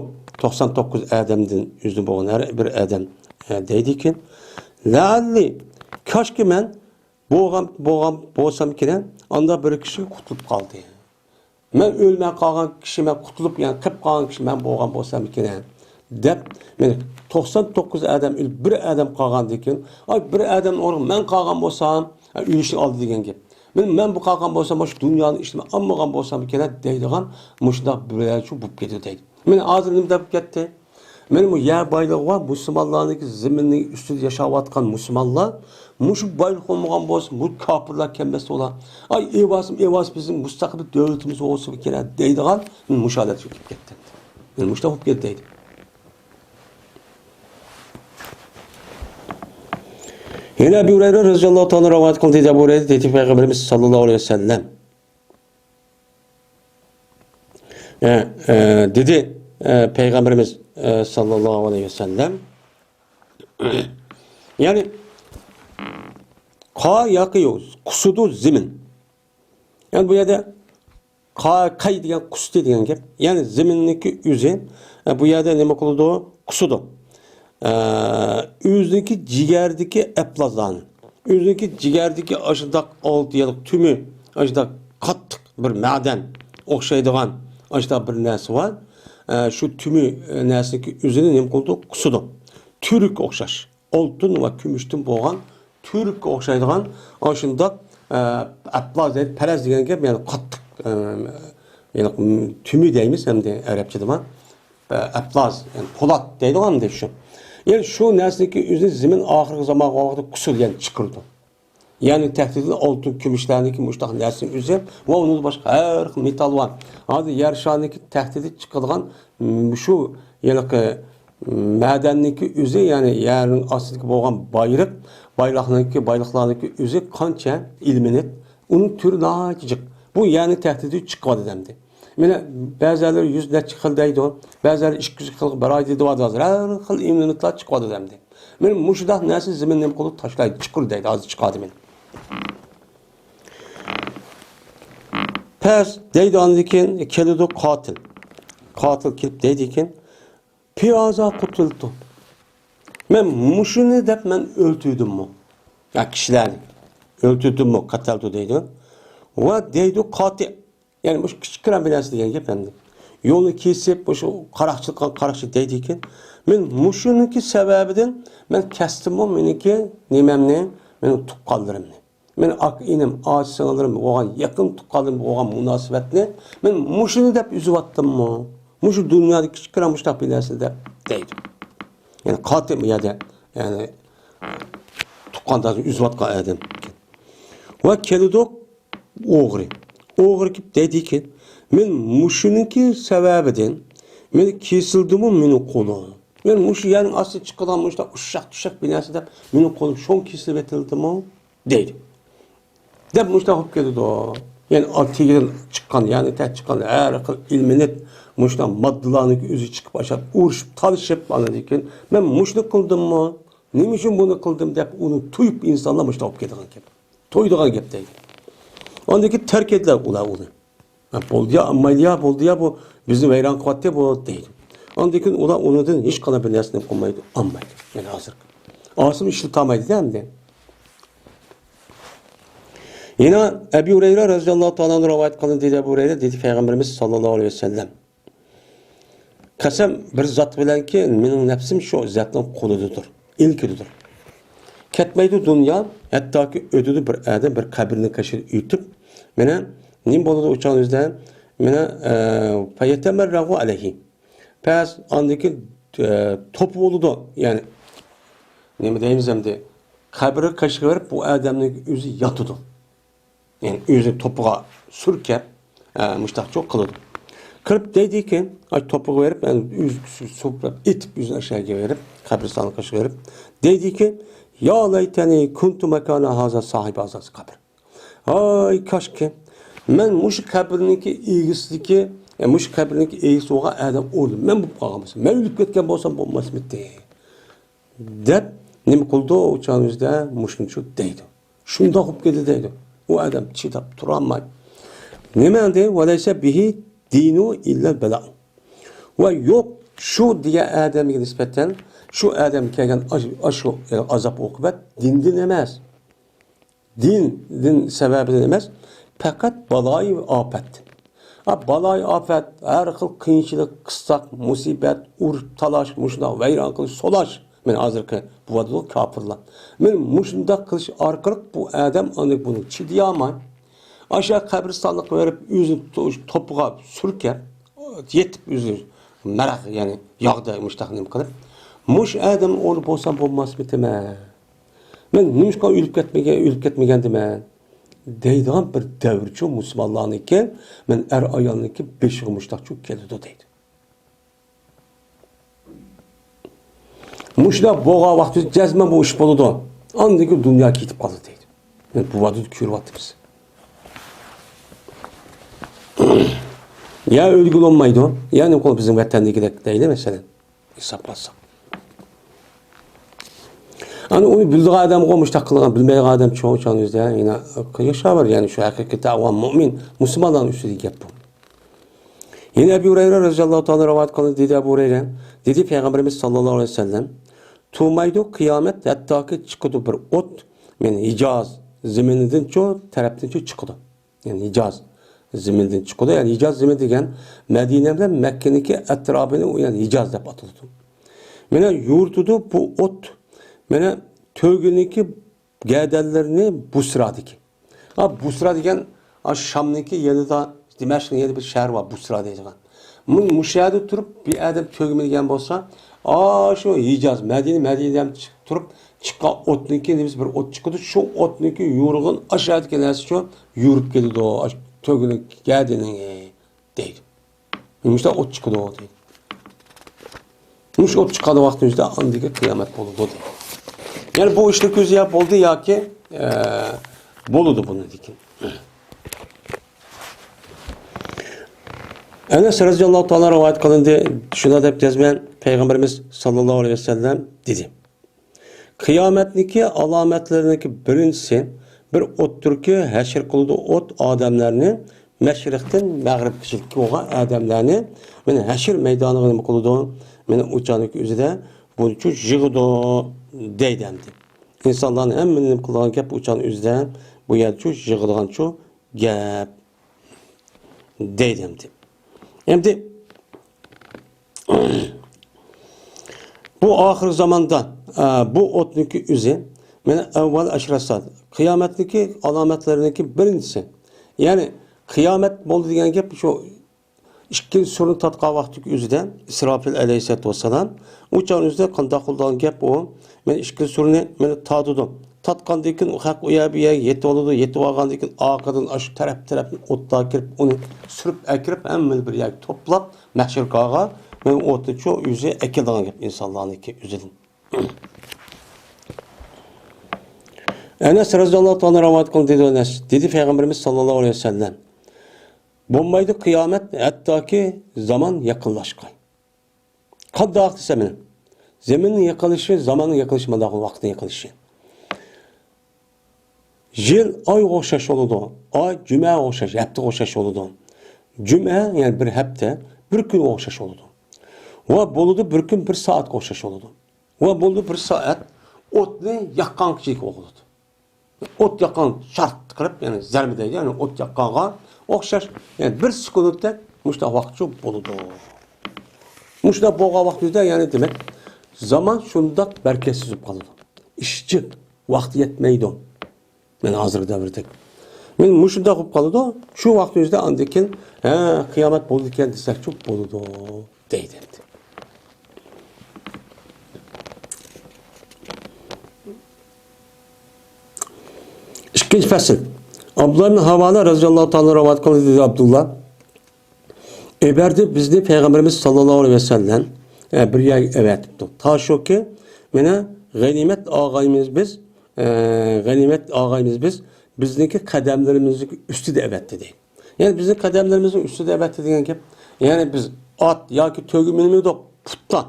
توقسان توققۇز ئادەمدىن يۈزدىن بولغان ھەر بىر ئادەم، ئە، دەيدىكىن، لەئەللى، كاشكى مەن بولغان، بولغان بولسامكىن، ئاندا بىر كىشى قۇتۇلۇپ قالدى. مەن ئۆلمەي قالغان كىشى، مەن قۇتۇلۇپ، يەنى قېلىپ قالغان كىشى مەن بولغان بولسامكىن، دەپ، مانا توقسان توققۇز ئادەم ئۆلۈپ، بىر ئادەم قالغاندىكىن، ئاي، بىر ئادەمنىڭ ئورنىغا مەن قالغان بولسام، ئۆلۈشنىڭ ئالدى دېگەن گەپ. مانا مەن بۇ قالغان بولسام، مۇشۇ دۇنيانىڭ ئىشىنى ئالمىغان بولسامكىن دەيدىغان مۇشۇنداق بىرەرچۇ بولۇپ كېتىدۇ دەيدۇ. مانا ھازىر نېمە دەپ كەتتى؟ مانا بۇ يەر بايلىقى بار، مۇسۇلمانلارنىڭكى زېمىننىڭ ئۈستىدە ياشاۋاتقان مۇسۇلمانلار، مۇشۇ بايلىق بولمىغان بولسا، بۇ كاپىرلار كەلمەستە ئۇلار. ئاي، ئېۋاسىم، ئېۋاس بىزنىڭ مۇستەقىل دۆلىتىمىز بولسا كېرەك دەيدىغان مۇشۇ ھالەتكە كېلىپ كەتتى. مانا مۇشۇنداق بولۇپ كەتتى دەيدۇ. يەنە ئەبۇ ھۇرەيرە رەزىياللاھۇ تائالا رىۋايەت قىلدى، دېدى ئەبۇ ھۇرەيرە، دېدى پەيغەمبىرىمىز ساللاللاھۇ ئەلەيھى ۋەسەللەم. ئە، ئە، دېدى، ئە، پەيغەمبىرىمىز، ئە، ساللاللاھۇ ئەلەيھى ۋەسەللەم، يەنى، قا ياقى يوز، قۇسىدۇ زېمىن. يەنى بۇ يەردە قا-، قاي دېگەن قۇستى دېگەن گەپ. يەنى زېمىننىڭكى ئۆزى، ئە، بۇ يەردە نېمە قىلىدۇ؟ قۇسىدۇ. ئە، ئۆزىنىڭكى جىگەردىكى ئەپلازلارنى، ئۆزىنىڭكى جىگەردىكى ئاشۇنداق ئالتە يىللىق تۈمى، ئاشۇنداق قاتتىق بىر مەدەن ئوخشايدىغان ئاشۇنداق بىر نەرسە بار. ئە، شۇ تۈمى، ئە، نەرسىنىڭكى ئۆزىنى نېمە قىلىدۇ؟ قۇسىدۇ. تۈرككە ئوخشاش. ئالتۇن ۋە كۈمۈشتىن بولغان تۈرككە ئوخشايدىغان ئاشۇنداق، ئە، ئەپلاز دەيدۇ، پەلەز دېگەن گەپ، يەنى قاتتىق، ئە، يەنى تۈمى دەيمىز ئەمدى ئەرەبچىدىمۇ. ئە، ئەپلاز، يەنى پولات دەيدىغان ئەمدى شۇ. يەنى شۇ نەرسىنىڭكى ئۆزى زېمىن ئاخىرقى زامانغا ۋاقىتتا قۇسۇر، يەنى چىقىرىدۇ. يەنى تەختىدىن ئالتۇن، كۈمۈشلەرنىڭكى مۇشۇنداق نەرسىنىڭ ئۆزى ۋە ئۇنىڭدىن باشقا ھەر خىل مېتال بار. ھازىر يەر شارىنىڭكى تەختىدىن چىقىدىغان مۇشۇ ھېلىقى مەدەننىڭكى ئۆزى، يەنى يەرنىڭ ئاستىدىكى بولغان بايلىق، بايلىقنىڭكى، بايلىقلارنىڭكى ئۆزى قانچە ئېلېمېنت، ئۇنىڭ تۈرى ناھايىتى جىق. بۇ يەرنىڭ تەختىدىن چىقىۋاتىدۇ ئەمدى. مانا بەزىلەر يۈز نەچچە خىل دەيدۇ، بەزىلەر ئىككى يۈز خىل بىر ئاي دەيدۇ، ھازىر ھەر خىل ئېلېمېنتلار چىقىۋاتىدۇ ئەمدى. مانا مۇشۇنداق نەرسە زېمىن نېمە قىلىدۇ؟ تاشلايدۇ، چىقىرىدۇ دەيدۇ، ھازىر چىقاردى مانا. پەس دەيدۇ، ئاندىن كېيىن كېلىدۇ قاتىل. قاتىل كېلىپ دەيدىكەن، پى ھازا قۇتۇلتۇ. مەن مۇشۇنى دەپ مەن ئۆلتۈردۈممۇ؟ يا كىشىلەرنى ئۆلتۈردۈممۇ؟ قەتەلتۇ دەيدۇ. ۋە دەيدۇ قاتىل. يەنى مۇشۇ كىچىككىنە بىر نەرسە دېگەن گەپ ئەمدى. يولنى كېسىپ، مۇشۇ قاراقچىلىق قىلغان قاراقچى دەيدىكەن، مەن مۇشۇنىڭكى سەۋەبىدىن مەن كەستىممۇ مېنىڭكى نېمەمنى، مېنىڭ تۇغقانلىرىمنى. مېنىڭ ئاكا-ئىنىم، ئاچا-سىڭىللىرىم بولغان، يېقىن تۇغقانلىرىم بولغان مۇناسىۋەتنى مەن مۇشۇنى دەپ ئۈزۈۋەتتىممۇ؟ مۇشۇ دۇنيادا كىچىككىنە مۇشۇنداق بىر نەرسە دەپ دەيدۇ. يەنى قاتىل بۇ يەردە، يەنى تۇغقانداشنى ئۈزۈۋاتقان ئادەم. ۋە كېلىدۇ ئوغرى. ئوغرى كېلىپ دەيدىكى، مەن مۇشۇنىڭكى سەۋەبىدىن مېنى كېسىلدىمۇ مېنىڭ قولۇم. مەن مۇشۇ يەرنىڭ ئاستىدىن چىقىدىغان مۇشۇنداق ئۇششاق-چۈششەك بىر نەرسە دەپ مېنىڭ قولۇم شۇڭا كېسىلىۋېتىلدىمۇ؟ دەيدۇ. دەپ مۇشۇنداق بولۇپ كېتىدۇ. يەنى ئا-، تېگىدىن چىققان، يەنى تە چىققان ھەر خىل ئېلېمېنت، مۇشۇنداق ماددىلارنىڭ ئۆزى چىقىپ، ئاشۇ ئۇرۇشۇپ، تالىشىپ، ئاندىن كېيىن، مەن مۇشۇنى قىلدىممۇ؟ نېمە ئۈچۈن بۇنى قىلدىم دەپ ئۇنى تۇيۇپ ئىنسانلار مۇشۇنداق بولۇپ كېتىدىغان گەپ. تويىدىغان گەپ دەيدۇ. ئاندىن كېيىن تەرك ئەيدىلەر ئۇلار ئۇنى. ھە، بولدى يا، ئالمايدۇ يا، بولدى يا، بۇ بىزنى ۋەيران قىلىۋەتتى بۇ دەيدۇ. ئاندىن كېيىن ئۇلار ئۇنىڭدىن ھېچقانداق بىر نەرسىنى قىلمايدۇ، ئالمايدۇ. يەنى ھازىر ئاسىنى ئىشلىتالمايدۇ-دە ئەمدى. يەنە ئەبۇ ھۇرەيرە رەزىياللاھۇ تائالا ئەنھۇ رىۋايەت قىلدى، دېدى ئەبۇ ھۇرەيرە، دېدى پەيغەمبىرىمىز ساللاللاھۇ ئەلەيھى ۋەسەللەم، قەسەم بىر زات بىلەنكى، مېنىڭ نەپسىم شۇ زاتنىڭ قولىدىدۇر، ئىلكىدىدۇر. كەتمەيدۇ دۇنيا، ھەتتاكى ئۆتىدۇ بىر ئادەم بىر قەبرىنىڭ قېشىدا ئۆتۈپ، مانا نېمە بولىدۇ ئۇ چاغنىڭ ئۆزىدە؟ مانا، ئە، فەيەتەمەررەغۇ ئەلەيھى. پەس ئاندىن كېيىن، ئە، توپا بولىدۇ. يەنى نېمە دەيمىز ئەمدى؟ قەبرە قېشىغا بېرىپ بۇ ئادەمنىڭ ئۆزى ياتىدۇ. يەنى ئۆزىنى توپىغا سۈركەپ، ئە، مۇشتاقچۇ قىلىدۇ. كىرىپ دەيدىكەن، ئاي توپىغا بېرىپ، يەنى ئۆزى سۈركەپ ئېتىپ ئۆزىنى ئاشۇ يەرگە بېرىپ، قەبرىستانغا قېشىغا بېرىپ دەيدىكەن، يا لەيتەنى كۇنتۇ ماكانە ھازا ساھىبى ھازا قەبر. ھاي كاشكى، مەن مۇشۇ قەبرىنىڭكى ئىگىسىدىكى، ئە، مۇشۇ قەبرىنىڭكى ئىگىسى بولغان ئادەم ئورنىدا مەن بولۇپ قالغان بولسام، مەن ئۆلۈپ كەتكەن بولسام بولماسمىدى؟ دەپ نېمە قىلىدۇ؟ ئۇ چاغنىڭ ئۆزىدە مۇشۇنچۇ دەيدۇ. شۇنداق بولۇپ كېتىدۇ دەيدۇ. ئۇ ئادەم چىداپ تۇرالماي. نېمە دېدى؟ ۋەلەيسە بىھى دىنۇ ئىللەل بەلا. ۋە يوق، شۇ دېگەن ئادەمگە نىسبەتەن شۇ ئادەمگە كەلگەن ئاش-، ئاشۇ، ئازاب ئوقۇبەت دىندىن ئەمەس. دىن، دىن سەۋەبىدىن ئەمەس، پەقەت بالايى ئاپەتتىن. ھە، بالايى ئاپەت، ھەر خىل قىيىنچىلىق، قىستاق، مۇسىبەت، ئۇرۇش، تالاش، مۇشۇنداق ۋەيران قىلىش، سولاش. مانا ھازىرقى بولۇۋاتىدۇ كاپىرلار. مانا مۇشۇنداق قىلىش ئارقىلىق بۇ ئادەم ئاندىن بۇنى چىدىيالماي، ئاشۇ قەبرىستانلىققا بېرىپ ئۆزىنى تو-، توپىغا سۈركەپ، يېتىپ ئۆزى مەرەق، يەنى ياغدا مۇشتاق نېمە قىلىپ، مۇشۇ ئادەم ئورنى بولسام بولماسمىدىمەن؟ مەن نېمىشقا ئۆلۈپ كەتمىگەن، ئۆلۈپ كەتمىگەندىمەن؟ دەيدىغان بىر دەۋرچۇ مۇسۇلمانلارنىڭكى، مەن ئەر-ئايالنىڭكى بېشىغا مۇشتاقچۇ كېلىدۇ دەيدۇ. مۇشۇنداق بولغان ۋاقىتتا جەزمەن بۇ ئىش بولىدۇ. ئاندىن كېيىن دۇنيا كېتىپ قالىدۇ دەيدۇ. مانا بۇ ۋاقىتتا كۆرۈۋاتىمىز. يا ئۆيدىكى بولمايدۇ، يا نېمە قىلىدۇ، بىزنىڭ ۋەتەندىكىدەك دەيلى، مەسىلەن. ھېسابلاساق. ئەنە ئۇنى بىلىدىغان ئادەمغۇ مۇشۇنداق قىلغان، بىلمەيدىغان ئادەم چوڭ چاغنى ئۆزىدە يەنە ياشاۋەر، يەنى شۇ ھەقىقىي دەۋا مۆمىن، مۇسۇلمانلارنىڭ ئۈستىدىكى گەپ بۇ. يەنە ئەبۇ ھۇرەيرە رەزىياللاھۇ تائالا رىۋايەت قىلدى، دېدى ئەبۇ ھۇرەيرە، دېدى پەيغەمبىرىمىز ساللاللاھۇ ئەلەيھى ۋەسەللەم، تۇرمايدۇ قىيامەت، ھەتتاكى چىقىدۇ بىر ئوت، مەن ھىجاز زېمىنىدىنچۇ، تەرەپتىنچۇ چىقىدۇ. يەنى ھىجاز زېمىنىدىن چىقىدۇ. يەنى ھىجاز زېمىنى دېگەن مەدىنە بىلەن مەككىنىڭكى ئەتراپىنى، ئۇ يەنى ھىجاز دەپ ئاتىلىدۇ. مانا يورۇتىدۇ بۇ ئوت، مانا تۆگىنىڭكى گەدەنلىرىنى بۇسرادىكى. ھا، بۇسرا دېگەن، ھا، شامنىڭكى يېنىدا، دىمەشقنىڭ يېنىدا بىر شەھەر بار، بۇسرا دەيدىغان. مۇ-، مۇشۇ يەردە تۇرۇپ، بىر ئادەم تۆگە مىنگەن بولسا، ئاشۇ ھىجاز، مەدىنە، مەدىنىدىن چىقىپ تۇرۇپ، چىققان ئوتنىڭكى نېمىسى بىر ئوت چىقىدۇ، شۇ ئوتنىڭكى يورۇقىنى ئاشۇ يەردىكى نەرسە شۇ يورۇپ كېلىدۇ، ئاشۇ تۆگىنىڭ گەدىنىنى دەيدۇ. مۇشۇنداق ئوت چىقىدۇ دەيدۇ. مۇشۇ ئوت چىققان ۋاقتىمىزدا ئاندىكى قىيامەت بولىدۇ دەيدۇ. يەنى بۇ ئىشنى كۆزى يا بولدى ياكى، ئە، بولىدۇ بۇنىڭدىكى. ئەنەس رەزىياللاھۇ تائالا رىۋايەت قىلىندى، شۇنداق دەپ يازىمەن، پەيغەمبىرىمىز ساللاللاھۇ ئەلەيھى ۋەسەللەم دېدى. قىيامەتنىڭكى ئالامەتلىرىنىڭكى بىرىنچىسى، بىر ئوتتۇركى ھەشر قىلىدۇ ئوت ئادەملەرنى مەشرىقتىن مەغرىبكىچىلىككە بولغان ئادەملەرنى مانا ھەشر مەيدانىغا نېمە قىلىدۇ؟ مانا ئۇ چاغنىڭكى ئۆزىدە بۇنچە يىغىدۇ دەيدۇ ئەمدى. ئىنسانلارنى ھەممىنى نېمە قىلىدىغان گەپ ئۇ چاغنىڭ ئۆزىدە بۇ يەرچۇ يىغىدىغانچۇ گەپ دەيدۇ ئەمدى. ئەمدى بۇ ئاخىر زاماندا، ئە، بۇ ئوتنىڭكى ئۆزى، مانا، ئەۋۋەل ئەشرەسات، قىيامەتنىڭكى ئالامەتلىرىنىڭكى بىرىنچىسى. يەنى قىيامەت بولدى دېگەن گەپ شۇ ئىككىنچى سۇرنى تارتقان ۋاقتىدىكى ئۆزىدە، ئىسراپىل ئەلەيھىسسالاتۇ ۋەسسالام، ئۇ چاغ ئۆزىدە قانداق قىلىدىغان گەپ ئۇ؟ مانا ئىككىنچى سۇرنى مانا تارتىدۇ. تارتقاندىن كېيىن ئۇ خەق ئۇ يەر بۇ يەرگە يېتىۋالىدۇ. يېتىۋالغاندىن كېيىن ئارقىدىن ئاشۇ تەرەپ تەرەپتىن ئوتلار كىرىپ، ئۇنى سۈرۈپ ئەكىرىپ، ھەممىنى بىر يەرگە توپلاپ، مەھشەرگاھقا، مانا ئوتنى شۇ ئۆزى ئەكېلىدىغان گەپ ئىنسانلارنىڭكى ئۆزىدىن. ئەنەس رەزىياللاھۇ تائالا رىۋايەت قىلدى، دېدى ئەنەس، دېدى پەيغەمبىرىمىز ساللاللاھۇ ئەلەيھى ۋەسەللەم، بولمايدۇ قىيامەت، ھەتتاكى زامان يېقىنلاشقاي. قانداق دېسە مانا، زېمىننىڭ يېقىلىشى، زاماننىڭ يېقىلىشى، مانداق ۋاقىتنىڭ يېقىلىشى. يىل ئايغا ئوخشاش بولىدۇ، ئاي جۈمەگە ئوخشاش، ھەپتىگە ئوخشاش بولىدۇ. جۈمە، يەنى بىر ھەپتە، بىر كۈنگە ئوخشاش بولىدۇ. ۋە بولىدۇ بىر كۈن بىر سائەتكە ئوخشاش بولىدۇ. ۋە بولىدۇ بىر سائەت ئوتنى ياققانغا چېكىپ بولىدۇ. ئوت ياققان شارت قىلىپ، يەنى زەربە دەيدۇ، يەنى ئوت ياققانغا ئوخشاش، يەنى بىر سېكۇنتتەك مۇشۇنداق ۋاقىتچۇ بولىدۇ. مۇشۇنداق بولغان ۋاقتىمىزدا، يەنى دېمەك، زامان شۇنداق بەرىكەتسىز بولۇپ قالىدۇ. ئىش جىق، ۋاقىت يەتمەيدۇ. مانا ھازىرقى دەۋردەك. مانا مۇشۇنداق بولۇپ قالىدۇ. شۇ ۋاقتىمىزدا ئاندىن كېيىن، ھە، قىيامەت بولىدىكەن دېسەكچۇ بولىدۇ. دەيدۇ ئەمدى. ئىككىنچى پەسىل. ئابدۇللا ئىبن ھاۋالە رەزىياللاھۇ تائالا رىۋايەت قىلدى، دېدى ئابدۇللا. ئەۋەتتى بىزنى پەيغەمبىرىمىز ساللاللاھۇ ئەلەيھى ۋەسەللەم، ئە، بىر يەرگە ئەۋەتىپتۇ. تا شۇكى، مانا غەنىيمەت ئالغايمىز بىز، ئە، غەنىيمەت ئالغايمىز بىز، بىزنىڭكى قەدەملىرىمىزنىڭ ئۈستىدە ئەۋەتتى، دەيدۇ. يەنى بىزنىڭ قەدەملىرىمىزنىڭ ئۈستىدە ئەۋەتتى دېگەن گەپ، يەنى بىز ئات ياكى تۆگە مىنمىدۇق، پۇتتا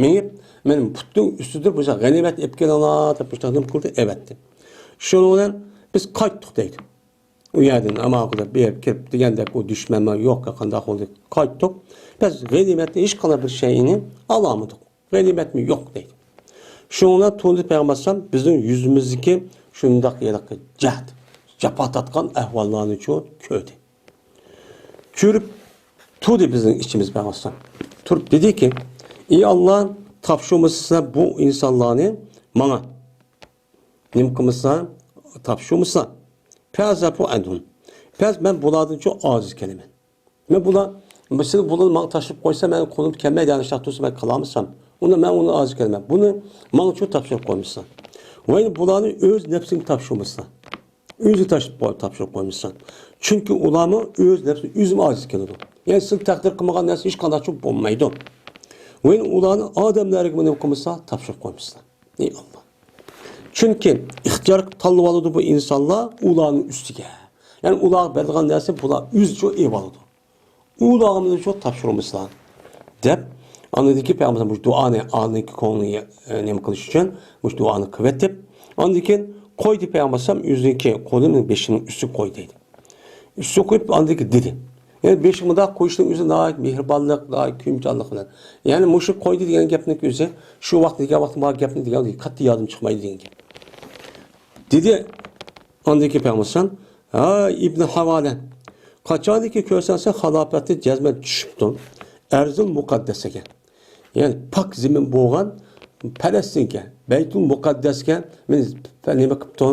مېڭىپ، مېنىڭ پۇتنىڭ ئۈستىدە مۇشۇ غەنىيمەتنى ئېلىپ كېلىڭلار دەپ مۇشۇنداق نېمە قىلدى، ئەۋەتتى. شۇنىڭ بىلەن بىز قايتتۇق دەيدۇ. ئۇ يەردىن ئامان قىلىپ بېرىپ كىرىپ دېگەندەك، ئۇ دۈشمەنمۇ يوق، قانداق بولدى، قايتتۇق. بىز غەنىيمەتنى ھېچقانداق بىر شەيئىنى ئالالمىدۇق. غەنىيمەتمۇ يوق دەيدۇ. شۇنىڭ بىلەن تۇردى پەيغەمبەر ئەلەيھىسسالام بىزنىڭ يۈزىمىزدىكى شۇنداق ھېلىقى جەھد، جاپا تارتقان ئەھۋاللارنىچۇ كۆردى. كۆرۈپ تۇردى بىزنىڭ ئىچىمىز پەيغەمبەر ئەلەيھىسسالام. تۇرۇپ دېدىكى، ئى ئاللا، تاپشۇرمىسا بۇ ئىنسانلارنى ماڭا. نېمە قىلمىسا، تاپشۇرمىسا. فەزەفۇ ئەنھۇم. بەس مەن بۇلاردىنچۇ ئاجىز كېلىمەن. مەن بۇلار، مەسىلەن، بۇلار ماڭا تاشلاپ قويسا، مەن قولۇم كەلمەيدۇ، ئاشۇنداق تۇرسا مەن قىلالمىسام. ئۇندا مەن ئۇنى ئاجىز كېلىمەن. بۇنى ماڭىچۇ تاپشۇرۇپ قويمىسا. ۋە بۇلارنى ئۆز نەپسىگە تاپشۇرمىسا. ئۆزى تاش-، تاپشۇرۇپ قويمىسا. چۈنكى ئۇلارمۇ ئۆز نەپسى ئۆزىمۇ ئاجىز كېلىدۇ. يەنى سىز تەقدىر قىلمىغان نەرسە ھېچقانداقچۇ بولمايدۇ. ۋە ئۇلارنى ئادەملەرگە نېمە قىلمىسا، تاپشۇرۇپ قويمىسا. ئى ئاللا. چۈنكى ئىختىيار تاللىۋالىدۇ بۇ ئىنسانلار ئۇلارنىڭ ئۈستىگە. يەنى ئۇلارغا بېرىدىغان نەرسە بۇلار ئۆزىچۇ ئېلىۋالىدۇ. ئۇلارغا مانا شۇ تاپشۇرمىسىلار، دەپ، ئاندىن كېيىن پەيغەمبەر مۇشۇ دۇئانى ئالدىنقى كوڭلىنى، ئە، نېمە قىلىش ئۈچۈن مۇشۇ دۇئانى قىلىۋېتىپ، ئاندىن كېيىن قويدى پەيغەمبەر ئۆزىنىڭكى قولىنى بېشىنىڭ ئۈستىگە قوي دەيدۇ. ئۈستىگە قويۇپ، ئاندىن كېيىن دېدى. يەنى بېشىغا مۇنداق قويۇشنىڭ ئۆزى ناھايىتى مېھرىبانلىق، ناھايىتى كۆيۈمچانلىق بىلەن. يەنى مۇشۇ قويدى دېگەن گەپنىڭ ئۆزى شۇ ۋاقىت دېگەن ۋاقىت ماڭا گەپنى دېگەن كاتتا يادىم چىقمايدۇ دېگەن گەپ. دېدى. ئاندىن كېيىن پەيغەمبەر ئالەيھىسسالام، ھە، ئىبنى ھاۋالە، قاچانكى كۆرسەڭ سەن خالاپەتتىن جەزمەن چۈشۈپتۇ. ئەرزۇل مۇقەددەسەگە. يەنى پاك زېمىن بولغان پەلەستىنگە، بەيتۇل مۇقەددەسكە مېنى نېمە قىپتۇ؟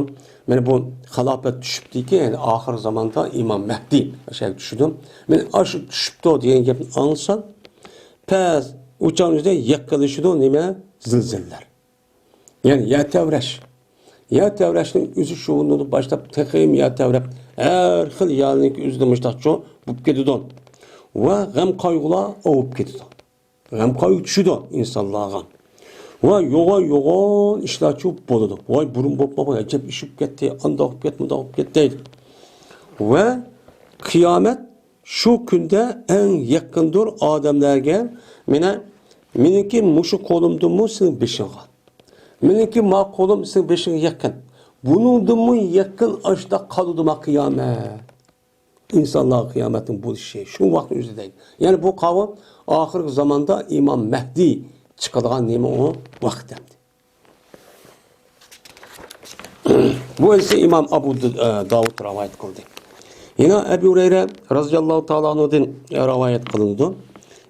مانا بۇ خالاپەت چۈشۈپتىكى، يەنى ئاخىر زاماندا ئىمام مەھدى ئاشۇ چۈشىدۇ. مېنى ئاشۇ چۈشۈپتۇ دېگەن گەپنى ئاڭلىسام، پەس ئۇچان ئۆزىدە يېقىنلىشىدۇ نېمە؟ زىلزىلىلەر. يەنى يەر تەۋرەش. يەر تەۋرەشنىڭ ئۆزى شۇ كۈندىن باشلاپ تېخىمۇ يەر تەۋرەپ، ھەر خىل يەرنىڭ ئۆزىدە مۇشتاقچۇ بولۇپ كېتىدۇ. ۋە غەم قايغۇلار ئاۋۇپ كېتىدۇ. غەم قايغۇ چۈشىدۇ ئىنسانلارغا. ۋە يوغان يوغان ئىشلارچۇ بولىدۇ. ۋاي، بۇرۇن بولۇپ بولمىغان ئەجەب ئىش بولۇپ كەتتى، ئانداق بولۇپ كەتتى، مۇنداق بولۇپ كەتتى دەيدۇ. ۋە قىيامەت شۇ كۈندە ئەڭ يېقىندۇر ئادەملەرگە، مانا، مېنىڭكى مۇشۇ قولۇمدىنمۇ سېنىڭ بېشىڭغا. مېنىڭكى ما قولۇم سېنىڭ بېشىڭغا يېقىن. بۇنىڭدىنمۇ يېقىن ئاشۇنداق قالىدۇ ما قىيامەت. ئىنسانلارغا قىيامەتنىڭ بولۇشى شۇ ۋاقىتنىڭ ئۆزى دەيدۇ. يەنى بۇ قاۋۇل ئاخىرقى زاماندا ئىمام مەھدى چىقىدىغان نېمە ئۇ ۋاقىت ئەمدى. بۇ ھەدىسنى ئىمام ئەبۇ د-، ئە، داۋۇد رىۋايەت قىلدى. يەنە ئەبۇ ھۇرەيرە رازىياللاھۇ تائالا ئەنھۇدىن رىۋايەت قىلىنىدۇ.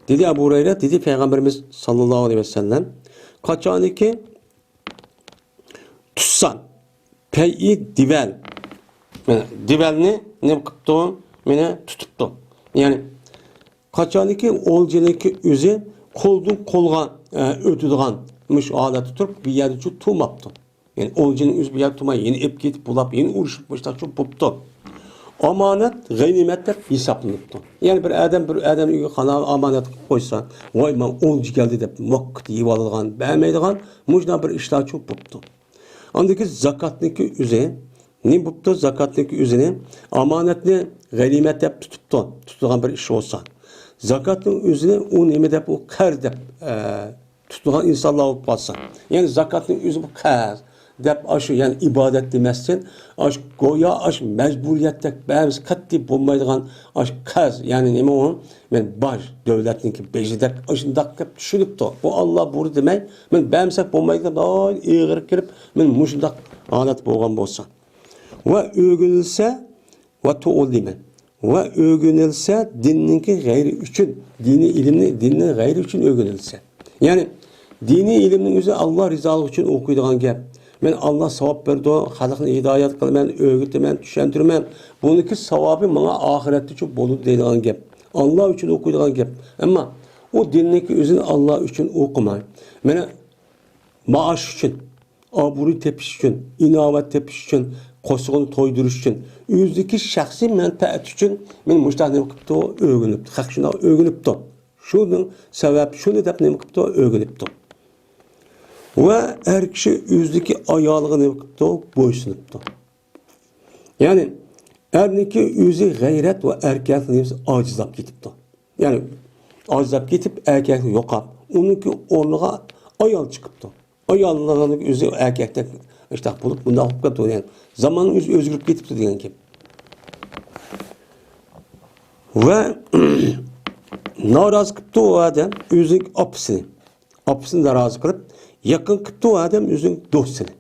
دېدى ئەبۇ ھۇرەيرە، دېدى پەيغەمبىرىمىز ساللاللاھۇ ئەلەيھى ۋەسەللەم، قاچانكى تۇتسا، پەيئى دىۋەل، مانا دىۋەلنى نېمە قىپتۇ؟ مانا تۇتۇپتۇ. يەنى قاچانكى ئولجىنىڭكى ئۆزى قولدىن قولغا، ئە، ئۆتىدىغان مۇشۇ ھالەتتە تۇرۇپ، بۇ يەردە تۇرماپتۇ. يەنى ئولجىنىڭ ئۆزى بۇ يەردە تۇرماي، يەنە ئېلىپ كېتىپ بۇلاپ، يەنە ئۇرۇشۇپ مۇشۇنداق بوپتۇ. ئامانەت، غەنىيمەت دەپ ھېسابلىنىپتۇ. يەنى بىر ئادەم بىر ئادەمنىڭ ئۆيىگە قانا ئامانەت قىلىپ قويسا، ۋاي، مانا ئولجا كەلدى دەپ، ماققىدە يېۋالىدىغان، بەرمەيدىغان مۇشۇنداق بىر ئىشلارچۇ بوپتۇ. ئاندىن كېيىن زاكاتنىڭكى ئۆزى نېمە بوپتۇ؟ زاكاتنىڭكى ئۆزىنى ئامانەتنى غەنىيمەت دەپ تۇتۇپتۇ. تۇتىدىغان بىر ئىش بولسا. زاكاتنىڭ ئۆزىنى ئۇ نېمە دەپ، ئۇ قەرز دەپ، ئە، تۇتىدىغان ئىنسانلار بولۇپ قالسا. يەنى زاكاتنىڭ ئۆزى بۇ قەرز دەپ، ئاشۇ، يەنى ئىبادەت دېمەستىن، ئاشۇ گويا ئاشۇ مەجبۇرىيەتتەك بەزى قەتئىي بولمايدىغان ئاشۇ قەرز، يەنى نېمە ئۇ؟ مەن باج، دۆلەتنىڭكى بېجىدەك ئاشۇنداق دەپ چۈشىنىپتۇ. بۇ ئاللا بۇيرۇدى دېمەي، مەن بەرمىسەك بولمايدىغان ئېغىر كىرىپ، مەن مۇشۇنداق ھالەت بولغان بولسا. ۋە ئۆگىنىلسە ۋە تۇئۇللىمە. ۋە ئۆگىنىلسە دىننىڭكى غەيرى ئۈچۈن، دىنىي ئىلىمنى دىننىڭ غەيرى ئۈچۈن ئۆگىنىلسە. يەنى دىنىي ئىلىمنىڭ ئۆزى ئاللا رىزالىقى ئۈچۈن ئوقۇيدىغان گەپ. مەن ئاللا ساۋاب بېرىدۇ، خەلقنى ھىدايەت قىلىمەن، ئۆگىتىمەن، چۈشەندۈرىمەن. بۇنىڭكى ساۋابى ماڭا ئاخىرەتتىچۇ بولىدۇ دەيدىغان گەپ. ئاللا ئۈچۈن ئوقۇيدىغان گەپ. ئەمما ئۇ دىننىڭكى ئۆزىنى ئاللا ئۈچۈن ئوقۇماي، مانا مائاش ئۈچۈن، ئابرۇي تېپىش ئۈچۈن، ئىناۋەت تېپىش ئۈچۈن، قورسىقىنى تويدۇرۇش ئۈچۈن، ئۆزىدىكى شەخسىي مەنپەئەت ئۈچۈن مېنى مۇشۇنداق نېمە قىپتۇ؟ ئۆگىنىپتۇ. خەق شۇنداق ئۆگىنىپتۇ. شۇنىڭ سەۋەب شۇنى دەپ نېمە قىپتۇ؟ ئۆگىنىپتۇ. ۋە ئەر كىشى ئۆزىدىكى ئايالىغا نېمە قىپتۇ؟ بويسۇنۇپتۇ. يەنى ئەرنىڭكى ئۆزى غەيرەت ۋە ئەركەكلىك نېمىسى ئاجىزلاپ كېتىپتۇ. يەنى ئاجىزلاپ كېتىپ، ئەركەكلىك يوقاپ، ئۇنىڭكى ئورنىغا ئايال چىقىپتۇ. ئاياللارنىڭ ئۆزى ئەركەكتەك ئىشتاق بولۇپ، بۇنداق بولۇپ كەتتى. يەنى زاماننىڭ ئۆزى ئۆزگىرىپ كېتىپتۇ دېگەن گەپ. ۋە نارازى قىپتۇ ئۇ ئادەم ئۆزىنىڭ ئاپىسىنى. ئاپىسىنى نارازى قىلىپ، يېقىن قىپتۇ ئۇ ئادەم ئۆزىنىڭ دوستىنى.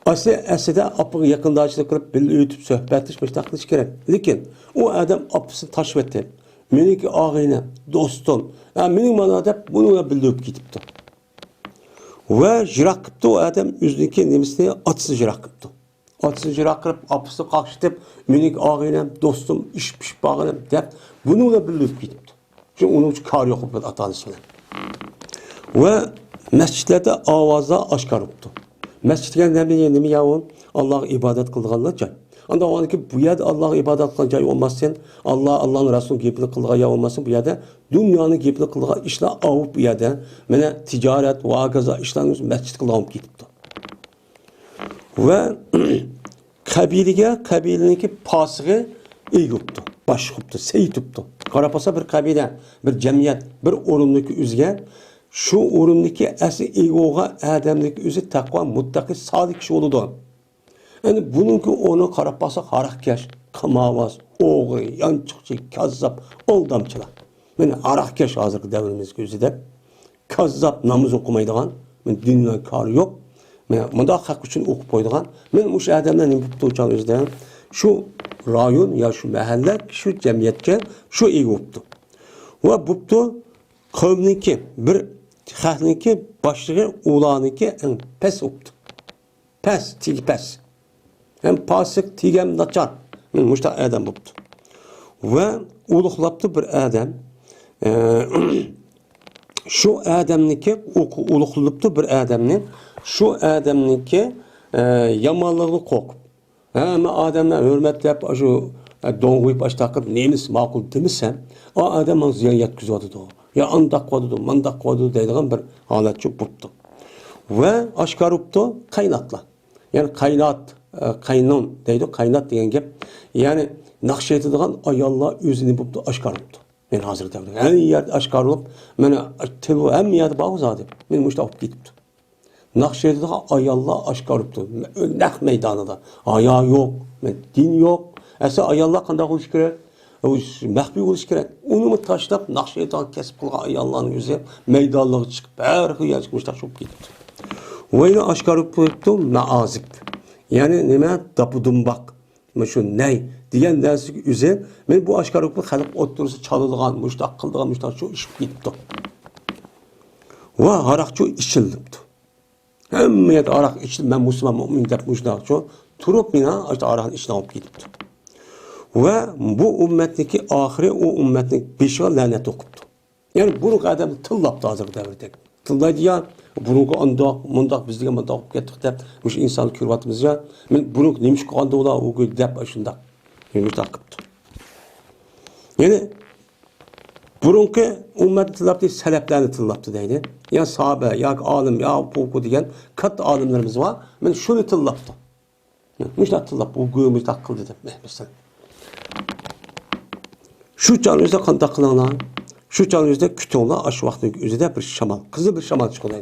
ئەسلى، ئەسلىدە ئاپىغا يېقىنداشلىق قىلىپ، بىللە ئۆتۈپ سۆھبەتلىشىپ، مۇشۇنداق قىلىش كېرەك. لېكىن ئۇ ئادەم ئاپىسىنى تاشلىۋەتتى. مېنىڭكى ئاغىنەم، دوستۇم، ھە، مېنىڭ مانا دەپ، بۇنىڭ بىللە ئۆتۈپ كېتىپتۇ. ۋە يىراق قىپتۇ ئۇ ئادەم ئۆزىنىڭكى نېمىسىنى، ئاتىسىنى يىراق قىپتۇ. ئاتىسىنى يىراق قىلىپ، ئاپىسىنى قاقشىتىپ، مېنىڭكى ئاغىنەم، دوستۇم، ئىشىپ-پىشىپ باققىنىم دەپ، بۇنىڭ بىللە ئۆتۈپ كېتىپتۇ. چۈنكى ئۇنىڭ ئۈچۈن كارى يوق بولۇپ كەتتى ئاتا-ئانىسى بىلەن. ۋە مەسچىتلەردە ئاۋازلار ئاشكارا بوپتۇ. مەسچىت دېگەن نېمە، نېمە يا ئۇ؟ ئاللاغا ئىبادەت قىلىدىغانلار جاي. ئاندىن ئۇنىڭكى بۇ يەردە ئاللاغا ئىبادەت قىلغان جاي بولماستىن، ئاللا، ئاللانىڭ رەسۇلىنىڭ گېپىنى قىلىدىغان يەر بولماستىن، بۇ يەردە دۇنيانىڭ گېپىنى قىلىدىغان ئىشلار ئاۋۇپ بۇ يەردە. مانا تىجارەت ۋە ھاكازا ئىشلارنى مەسچىت قىلىدىغان بولۇپ كېتىپتۇ. ۋە قەبىلىگە، قەبىلىنىڭكى پاسىغى ئىگە بوپتۇ، باشلىق بوپتۇ، سېيىت بوپتۇ. قاراپ باقسا، بىر قەبىلە، بىر جەمئىيەت، بىر ئورۇندىكى ئۆزىگە، شۇ ئورۇندىكى ئەسلى ئىگە بولغان ئادەمنىڭكى ئۆزى تەقۋا، مۇتتەقى، سالىھ كىشى بولىدۇ. ئەمدى بۇنىڭكى ئورنىغا قاراپ باقساق، ھاراقكەش، قىمارۋاز، ئوغرى، يانچۇقچى، كاززاپ، ئالدامچىلار. مانا ھاراقكەش ھازىرقى دەۋرىمىزدىكى ئۆزىدە. كاززاپ، ناماز ئوقۇمايدىغان، مانا دىن بىلەن كارى يوق. مانا مۇنداق خەق ئۈچۈن ئوقۇپ قويىدىغان. مانا مۇشۇ ئادەملەر نېمە بوپتۇ ئۇچان ئۆزىدە؟ شۇ رايون يا شۇ مەھەللە، شۇ جەمئىيەتكە شۇ ئىگە بوپتۇ. ۋە بوپتۇ، قەۋمنىڭكى، بىر خەقنىڭكى باشلىقى ئۇلارنىڭكى ئەڭ پەس بوپتۇ. پەس، تېگى پەس. ھەم پاسىق، تېگى ھەم ناچار. مانا مۇشۇنداق ئادەم بوپتۇ. ۋە ئۇلۇغلاپتۇ بىر ئادەم. ئە، شۇ ئادەمنىڭكى، ئۇ-، ئۇلۇغلىنىپتۇ بىر ئادەمنى. شۇ ئادەمنىڭكى، ئە، يامانلىقىنى قورقۇپ. ھەممە ئادەملەر ھۆرمەتلەپ، ئاشۇ، ئە، دوڭغۇيۇپ، ئاشتاق قىلىپ، نېمىسى ماقۇل دېمىسە، ئا ئادەم ماڭا زىيان يەتكۈزۈۋاتىدۇ. يا ئانداق قىلىۋاتىدۇ، مانداق قىلىۋاتىدۇ دەيدىغان بىر ھالەتچۇ بوپتۇ. ۋە ئاشكارا بوپتۇ قايناتلار. يەنى قاينات، ئە، قاينون دەيدۇ، قاينات دېگەن گەپ. يەنى ناخشا ئېيتىدىغان ئاياللار ئۆزىنى بوپتۇ، ئاشكارا بوپتۇ. مەن ھازىر دەۋردە ھەممە يەردە ئاشكارا بولۇپ، مانا تېلېفون ھەممە يەردە بارغۇ زادى. مانا مۇشۇنداق بولۇپ كېتىپتۇ. ناخشا ئېيتىدىغان ئاياللار ئاشكارا بوپتۇ. نەق مەيدانىدا. ھايا يوق، دىن يوق. ئەسلى ئاياللار قانداق بولۇشى كېرەك؟ ئۇ مەخپىي بولۇشى كېرەك. ئۇنىمۇ تاشلاپ، ناخشا ئېيتىدىغان كەسىپ قىلغان ئاياللارنىڭ ئۆزى مەيدانلىققا چىقىپ، ھەر خىل يەرگە مۇشۇنداق چۈشۈپ كېتىپتۇ. ۋە يەنە ئاشكارا بولۇپ قويۇپتۇ مائازىپ. يەنى نېمە؟ داپا دۇمباق. مانا شۇ نەي دېگەن نەرسىگە ئۆزى، مانا بۇ ئاشكارا بولۇپ خەلق ئوتتۇرىسىدا چالىدىغان، مۇشۇنداق قىلىدىغان، مۇشۇنداق شۇ ئىشىپ كېتىپتۇ. ۋە ھاراقچۇ ئىچىلىپتۇ. ھەممە يەردە ھاراق ئىچىپ، مەن مۇسۇلمان مۇئمىن دەپ مۇشۇنداقچۇ تۇرۇپ، مانا ئاشۇ ھاراقنى ئىچىدىغان بولۇپ كېتىپتۇ. ۋە بۇ ئۈممەتنىڭكى ئاخىرى ئۇ ئۈممەتنىڭ بېشىغا لەنەت ئوقۇپتۇ. يەنى بۇرۇنقى ئادەمنى تىللاپتۇ ھازىرقى دەۋردەك. تىللايدۇ يا، بۇرۇنقى ئانداق، مۇنداق، بىز دېگەن مۇنداق بولۇپ كەتتۇق دەپ، مۇشۇ ئىنساننى كۆرۈۋاتىمىز يا. مەن بۇرۇنقى نېمە ئىش قىلغاندا ئۇلار ئۇ دەپ شۇنداق. مۇشۇنداق قىپتۇ. يەنى بۇرۇنقى ئۈممەتنى تىللاپتۇ، سەلەپلەرنى تىللاپتۇ دەيدۇ. يا ساھابە، ياكى ئالىم، يا پۇقۇ دېگەن كاتتا ئالىملىرىمىز بار. مانا شۇنى تىللاپتۇ. مۇشۇنداق تىللاپ، بۇ گۆ مۇشۇنداق قىلدى دەپ، مەسىلەن. شۇ چاغنىڭ ئۆزىدە قانداق قىلىڭلار؟ شۇ چاغنىڭ ئۆزىدە كۈتۈڭلار، ئاشۇ ۋاقىتنىڭ ئۆزىدە بىر شامال، قىزىل بىر شامال چىقىدۇ.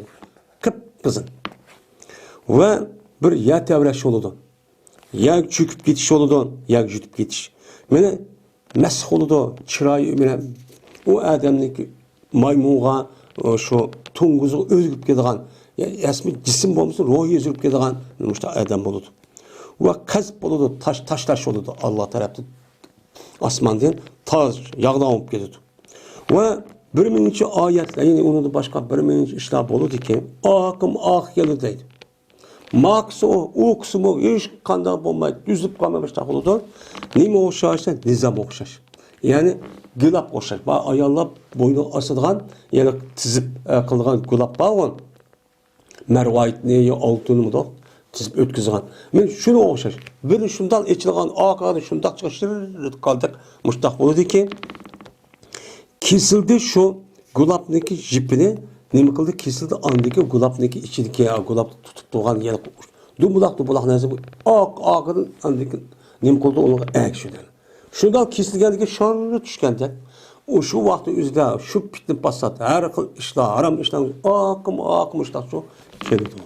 قىپقىزىل. ۋە بىر يەر تەۋرەش بولىدۇ. يەرگە چۆكۈپ كېتىش بولىدۇ، يەرگە يۈتۈپ كېتىش. مانا مەسخ بولىدۇ، چىرايى، مانا ئۇ ئادەمنىڭكى مايمۇنغا، شۇ توڭگۇزغا ئۆزگىرىپ كېتىدىغان، يا ئەسمى جىسىم بولمىسا، روھى ئۆزگىرىپ كېتىدىغان مۇشۇنداق ئادەم بولىدۇ. ۋە قەزىپ بولىدۇ، تاش، تاشلاش بولىدۇ. ئاللا تەرەپتىن ئاسماندىن تاش ياغىدىغان بولۇپ كېتىدۇ. ۋە بىر مىڭىنچى ئايەتلەر، يەنى ئۇنىڭدىن باشقا بىر مىڭىنچى ئىشلار بولىدۇكى، ئاقىم ئاقى كېلىدۇ دەيدۇ. ماكسى ئۇ، ئۇكىسىمۇ ھېچقانداق بولماي، ئۈزۈلۈپ قالماي مۇشۇنداق بولىدۇ. نېمە ئوخشاش؟ نىزام ئوخشاش. يەنى گۇلاپقا ئوخشاش. بار ئاياللار بوينىغا ئاسىدىغان، يەنى تىزىپ، ئە، قىلىدىغان گۇلاپ بارغۇ. مەرۋايىتنى يا ئالتۇننى مۇنداق تىزىپ ئۆتكۈزىدىغان. مانا شۇنىڭغا ئوخشاش. بىرى شۇنداق ئېچىلغان، ئاقىغان شۇنداق چىقىپ شىررىت قالدەك مۇشۇنداق بولىدىكەن. كېسىلدى شۇ گۇلاپنىڭكى يىپىنى نېمە قىلدى؟ كېسىلدى ئاندىكى گۇلاپنىڭكى ئىچىدىكى، ھە، گۇلاپنى تۇتۇپ تۇرغان يەنە دومبىلاق، دومبىلاق نەرسە ئاق، ئاقىدىن ئاندىكى نېمە قىلدى؟ ئۇنىڭغا ئەگىشىدۇ. شۇنداق كېسىلگەندىكى شاررا چۈشكەندەك، ئۇ شۇ ۋاقىتنىڭ ئۆزىدە شۇ پىتنە پاسات، ھەر خىل ئىشلار، ھارام ئىشلار ئاقىم، ئاقىم مۇشۇنداق شۇ كېلىدۇ.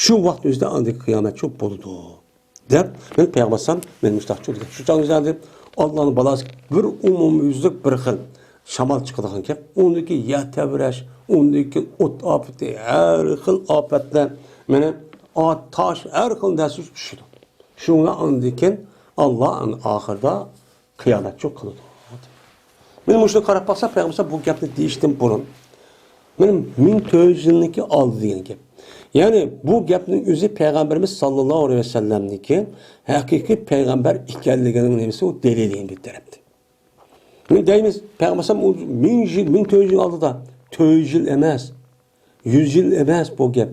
شۇ ۋاقىتنىڭ ئۆزىدە ئاندىكى قىيامەت شۇ بولىدۇ. دەپ، مەن پەيغەمبەر ئالەيھىسسالام، مەن مۇشۇنداق چۈشىدىم. شۇ چاغدا ئاللانىڭ بالاسى بىر ئومۇميۈزلۈك بىر خىل شامال چىقىدىغان گەپ. ئۇندىن كېيىن يەر تەۋرەش، ئۇندىن كېيىن ئوت ئاپىتى، ھەر خىل ئاپەتلەر، مانا ئات، تاش، ھەر خىل نەرسە چۈشىدۇ. شۇڭا ئاندىن كېيىن ئاللا ئاخىرىدا قىيامەتچۇ قىلىدۇ. مانا مۇشۇنى قاراپ باقساق، پەيغەمبەر بۇ گەپنى دېيىشتىن بۇرۇن، مانا مىڭ تۆت يۈز يىلنىڭكى ئالدى دېگەن گەپ. يەنى بۇ گەپنىڭ ئۆزى پەيغەمبىرىمىز ساللاللاھۇ ئەلەيھى ۋەسەللەمنىڭكى ھەقىقىي پەيغەمبەر ئىكەنلىكىنىڭ نېمىسى، ئۇ دەلىلى بىر تەرەپتىن. مانا دەيمىز، پەيغەمبەر ئەلەيھىسسالام ئۇ مىڭ يىل، مىڭ تۆت يۈز يىل ئالدىدا، تۆت يۈز يىل ئەمەس، يۈز يىل ئەمەس بۇ گەپ.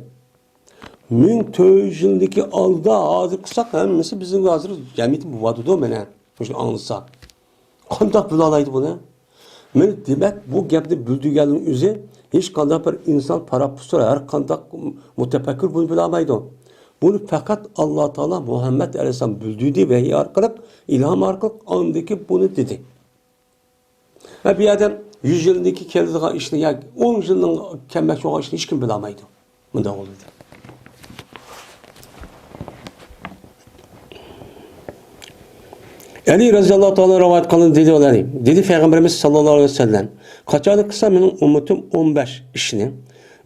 مىڭ تۆت يۈز يىلدىكى ئالدىدا ھازىر قىلساق، ھەممىسى بىزنىڭ ھازىر جەمئىيىتىمىز بولۇۋاتىدۇ مانا. مۇشۇنى ئاڭلىسا. قانداق بىلالايدۇ بۇنى؟ مانا دېمەك، بۇ گەپنى بىلدۈرگەننىڭ ئۆزى ھېچقانداق بىر ئىنسان پاراپپۇسۇر، ھەر قانداق مۇتەپەككۇر بۇنى بىلەلمەيدۇ. بۇنى پەقەت ئاللا تائالا مۇھەممەد ئەلەيھىسسالام بىلدۈردى، ۋەھىي ئارقىلىق، ئىلھام ئارقىلىق ئاندىكى بۇنى دېدى. ۋە بۇ يەردە يۈز يىلدىكى كېلىدىغان ئىشنى ياكى ئون يىلنىڭ كەلمەكچى بولغان ئىشنى ھېچكىم بىلەلمەيدۇ. مۇنداق بولىدۇ. ئەلى رەزىياللاھۇ تائالا رىۋايەت قىلىندى دېدى ئۇلار. دېدى پەيغەمبىرىمىز ساللاللاھۇ ئەلەيھى ۋەسەللەم، قاچانكى قىلسا مېنىڭ ئۈممىتىم ئون بەش ئىشنى،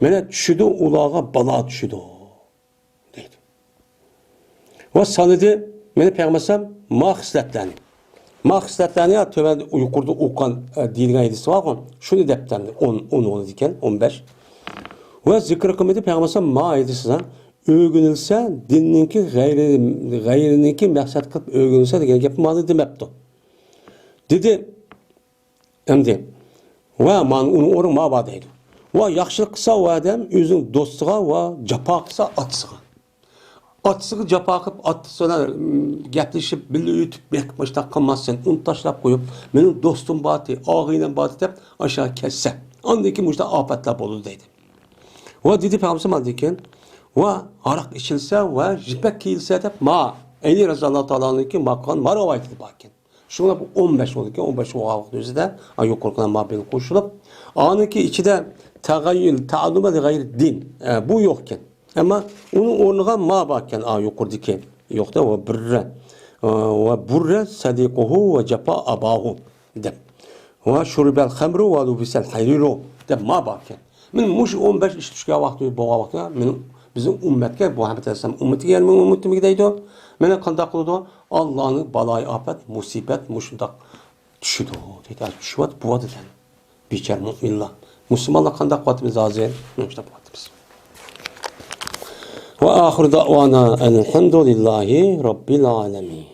مانا چۈشىدۇ، ئۇلارغا بالا چۈشىدۇ، دەيدۇ. ۋە سانىدى مېنى پەيغەمبەر ئەلەيھىسسالام ما خىسلەتلەرنى. ما خىسلەتلەرنى يا تۆۋەندە يۇقىرىدا ئوقۇغان، ئە، دېيىلگەن ھەدىس بارغۇ، شۇنى دەپتۇ ئەمدى. ئون، ئون، ئون ئىكەن، ئون بەش. ۋە زىكىر قىلمىدى پەيغەمبەر ئەلەيھىسسالام ما ھەدىسىدە ئۆگىنىلسە، دىننىڭكى غەيرى، غەيرىنىڭكى مەقسەت قىلىپ ئۆگىنىلسە دېگەن گەپنى مانا دېمەپتۇ. دېدى، ئەمدى، ۋە مانا ئۇنىڭ ئورنىغا ما بار دەيدۇ. ۋە ياخشىلىق قىلسا ئۇ ئادەم ئۆزىنىڭ دوستىغا ۋە جاپا قىلسا ئاتىسىغا. ئاتىسىغا جاپا قىلىپ، ئاتىسى بىلەن، ئىم، گەپلىشىپ، بىللە ئۆتۈپ، بېقىپ، مۇشۇنداق قىلماسسەن، ئۇنى تاشلاپ قويۇپ، مېنىڭ دوستۇم بارتى، ئاغىنەم بارتى دەپ ئاشۇ كەتسە. ئاندىن كېيىن مۇشۇنداق ئاپەتلەر بولىدۇ دەيدۇ. ۋە دېدى پەيغەمبەر ئاندىن كېيىن، ۋە ھاراق ئىچىلسە ۋە يىپەك كىيىلسە دەپ ما، ئەلى رەزىياللاھۇ تائالانىڭكى ما قىلغان ما رىۋايىتى بار ئىكەن. شۇڭا بۇ ئون بەش بولىدىكەن، ئون بەش بولغان ۋاقىت ئۆزىدە، ئا، يۇقىرىقى ما بىلەن قوشۇلۇپ، ئانىڭكى ئىچىدە تەغەييۇل، تەئەللۇمە لىغەيرى دىن، ئە، بۇ يوق ئىكەن. ئەمما ئۇنىڭ ئورنىغا ما بار ئىكەن، ئا، يۇقىرىدىكى يوقتا، ۋە بىررە، ئە، ۋە بۇررە سەدىقۇھۇ ۋە جاپا ئاباھۇ دەپ. ۋە شۇرىبەل خەمرۇ ۋە لۇبىسەل ھەرىرۇ دەپ ما بار ئىكەن. مانا مۇشۇ ئون بەش ئىش چۈشكەن ۋاقتى بولغان ۋاقىتتا، مانا بىزنىڭ ئۈممەتكە، مۇھەممەد ئەلەيھىسسالام ئۈممىتىگە، يەنى مېنىڭ ئۈممىتىمگە دەيدۇ. مانا قانداق قىلىدۇ؟ ئاللانىڭ بالايى ئاپەت، مۇسىبەت مۇشۇنداق چۈشىدۇ دەيدۇ. چۈشۈۋاتىدۇ، بولىدۇ دەيدۇ. بىچارە مۆمىنلار. مۇسۇلمانلار قانداق قىلىۋاتىمىز ھازىر؟ مانا شۇنداق قىلىۋاتىمىز. ۋە ئاخىر دەئۋانا ئەلھەمدۇلىللاھى رەببىل ئالەمىن.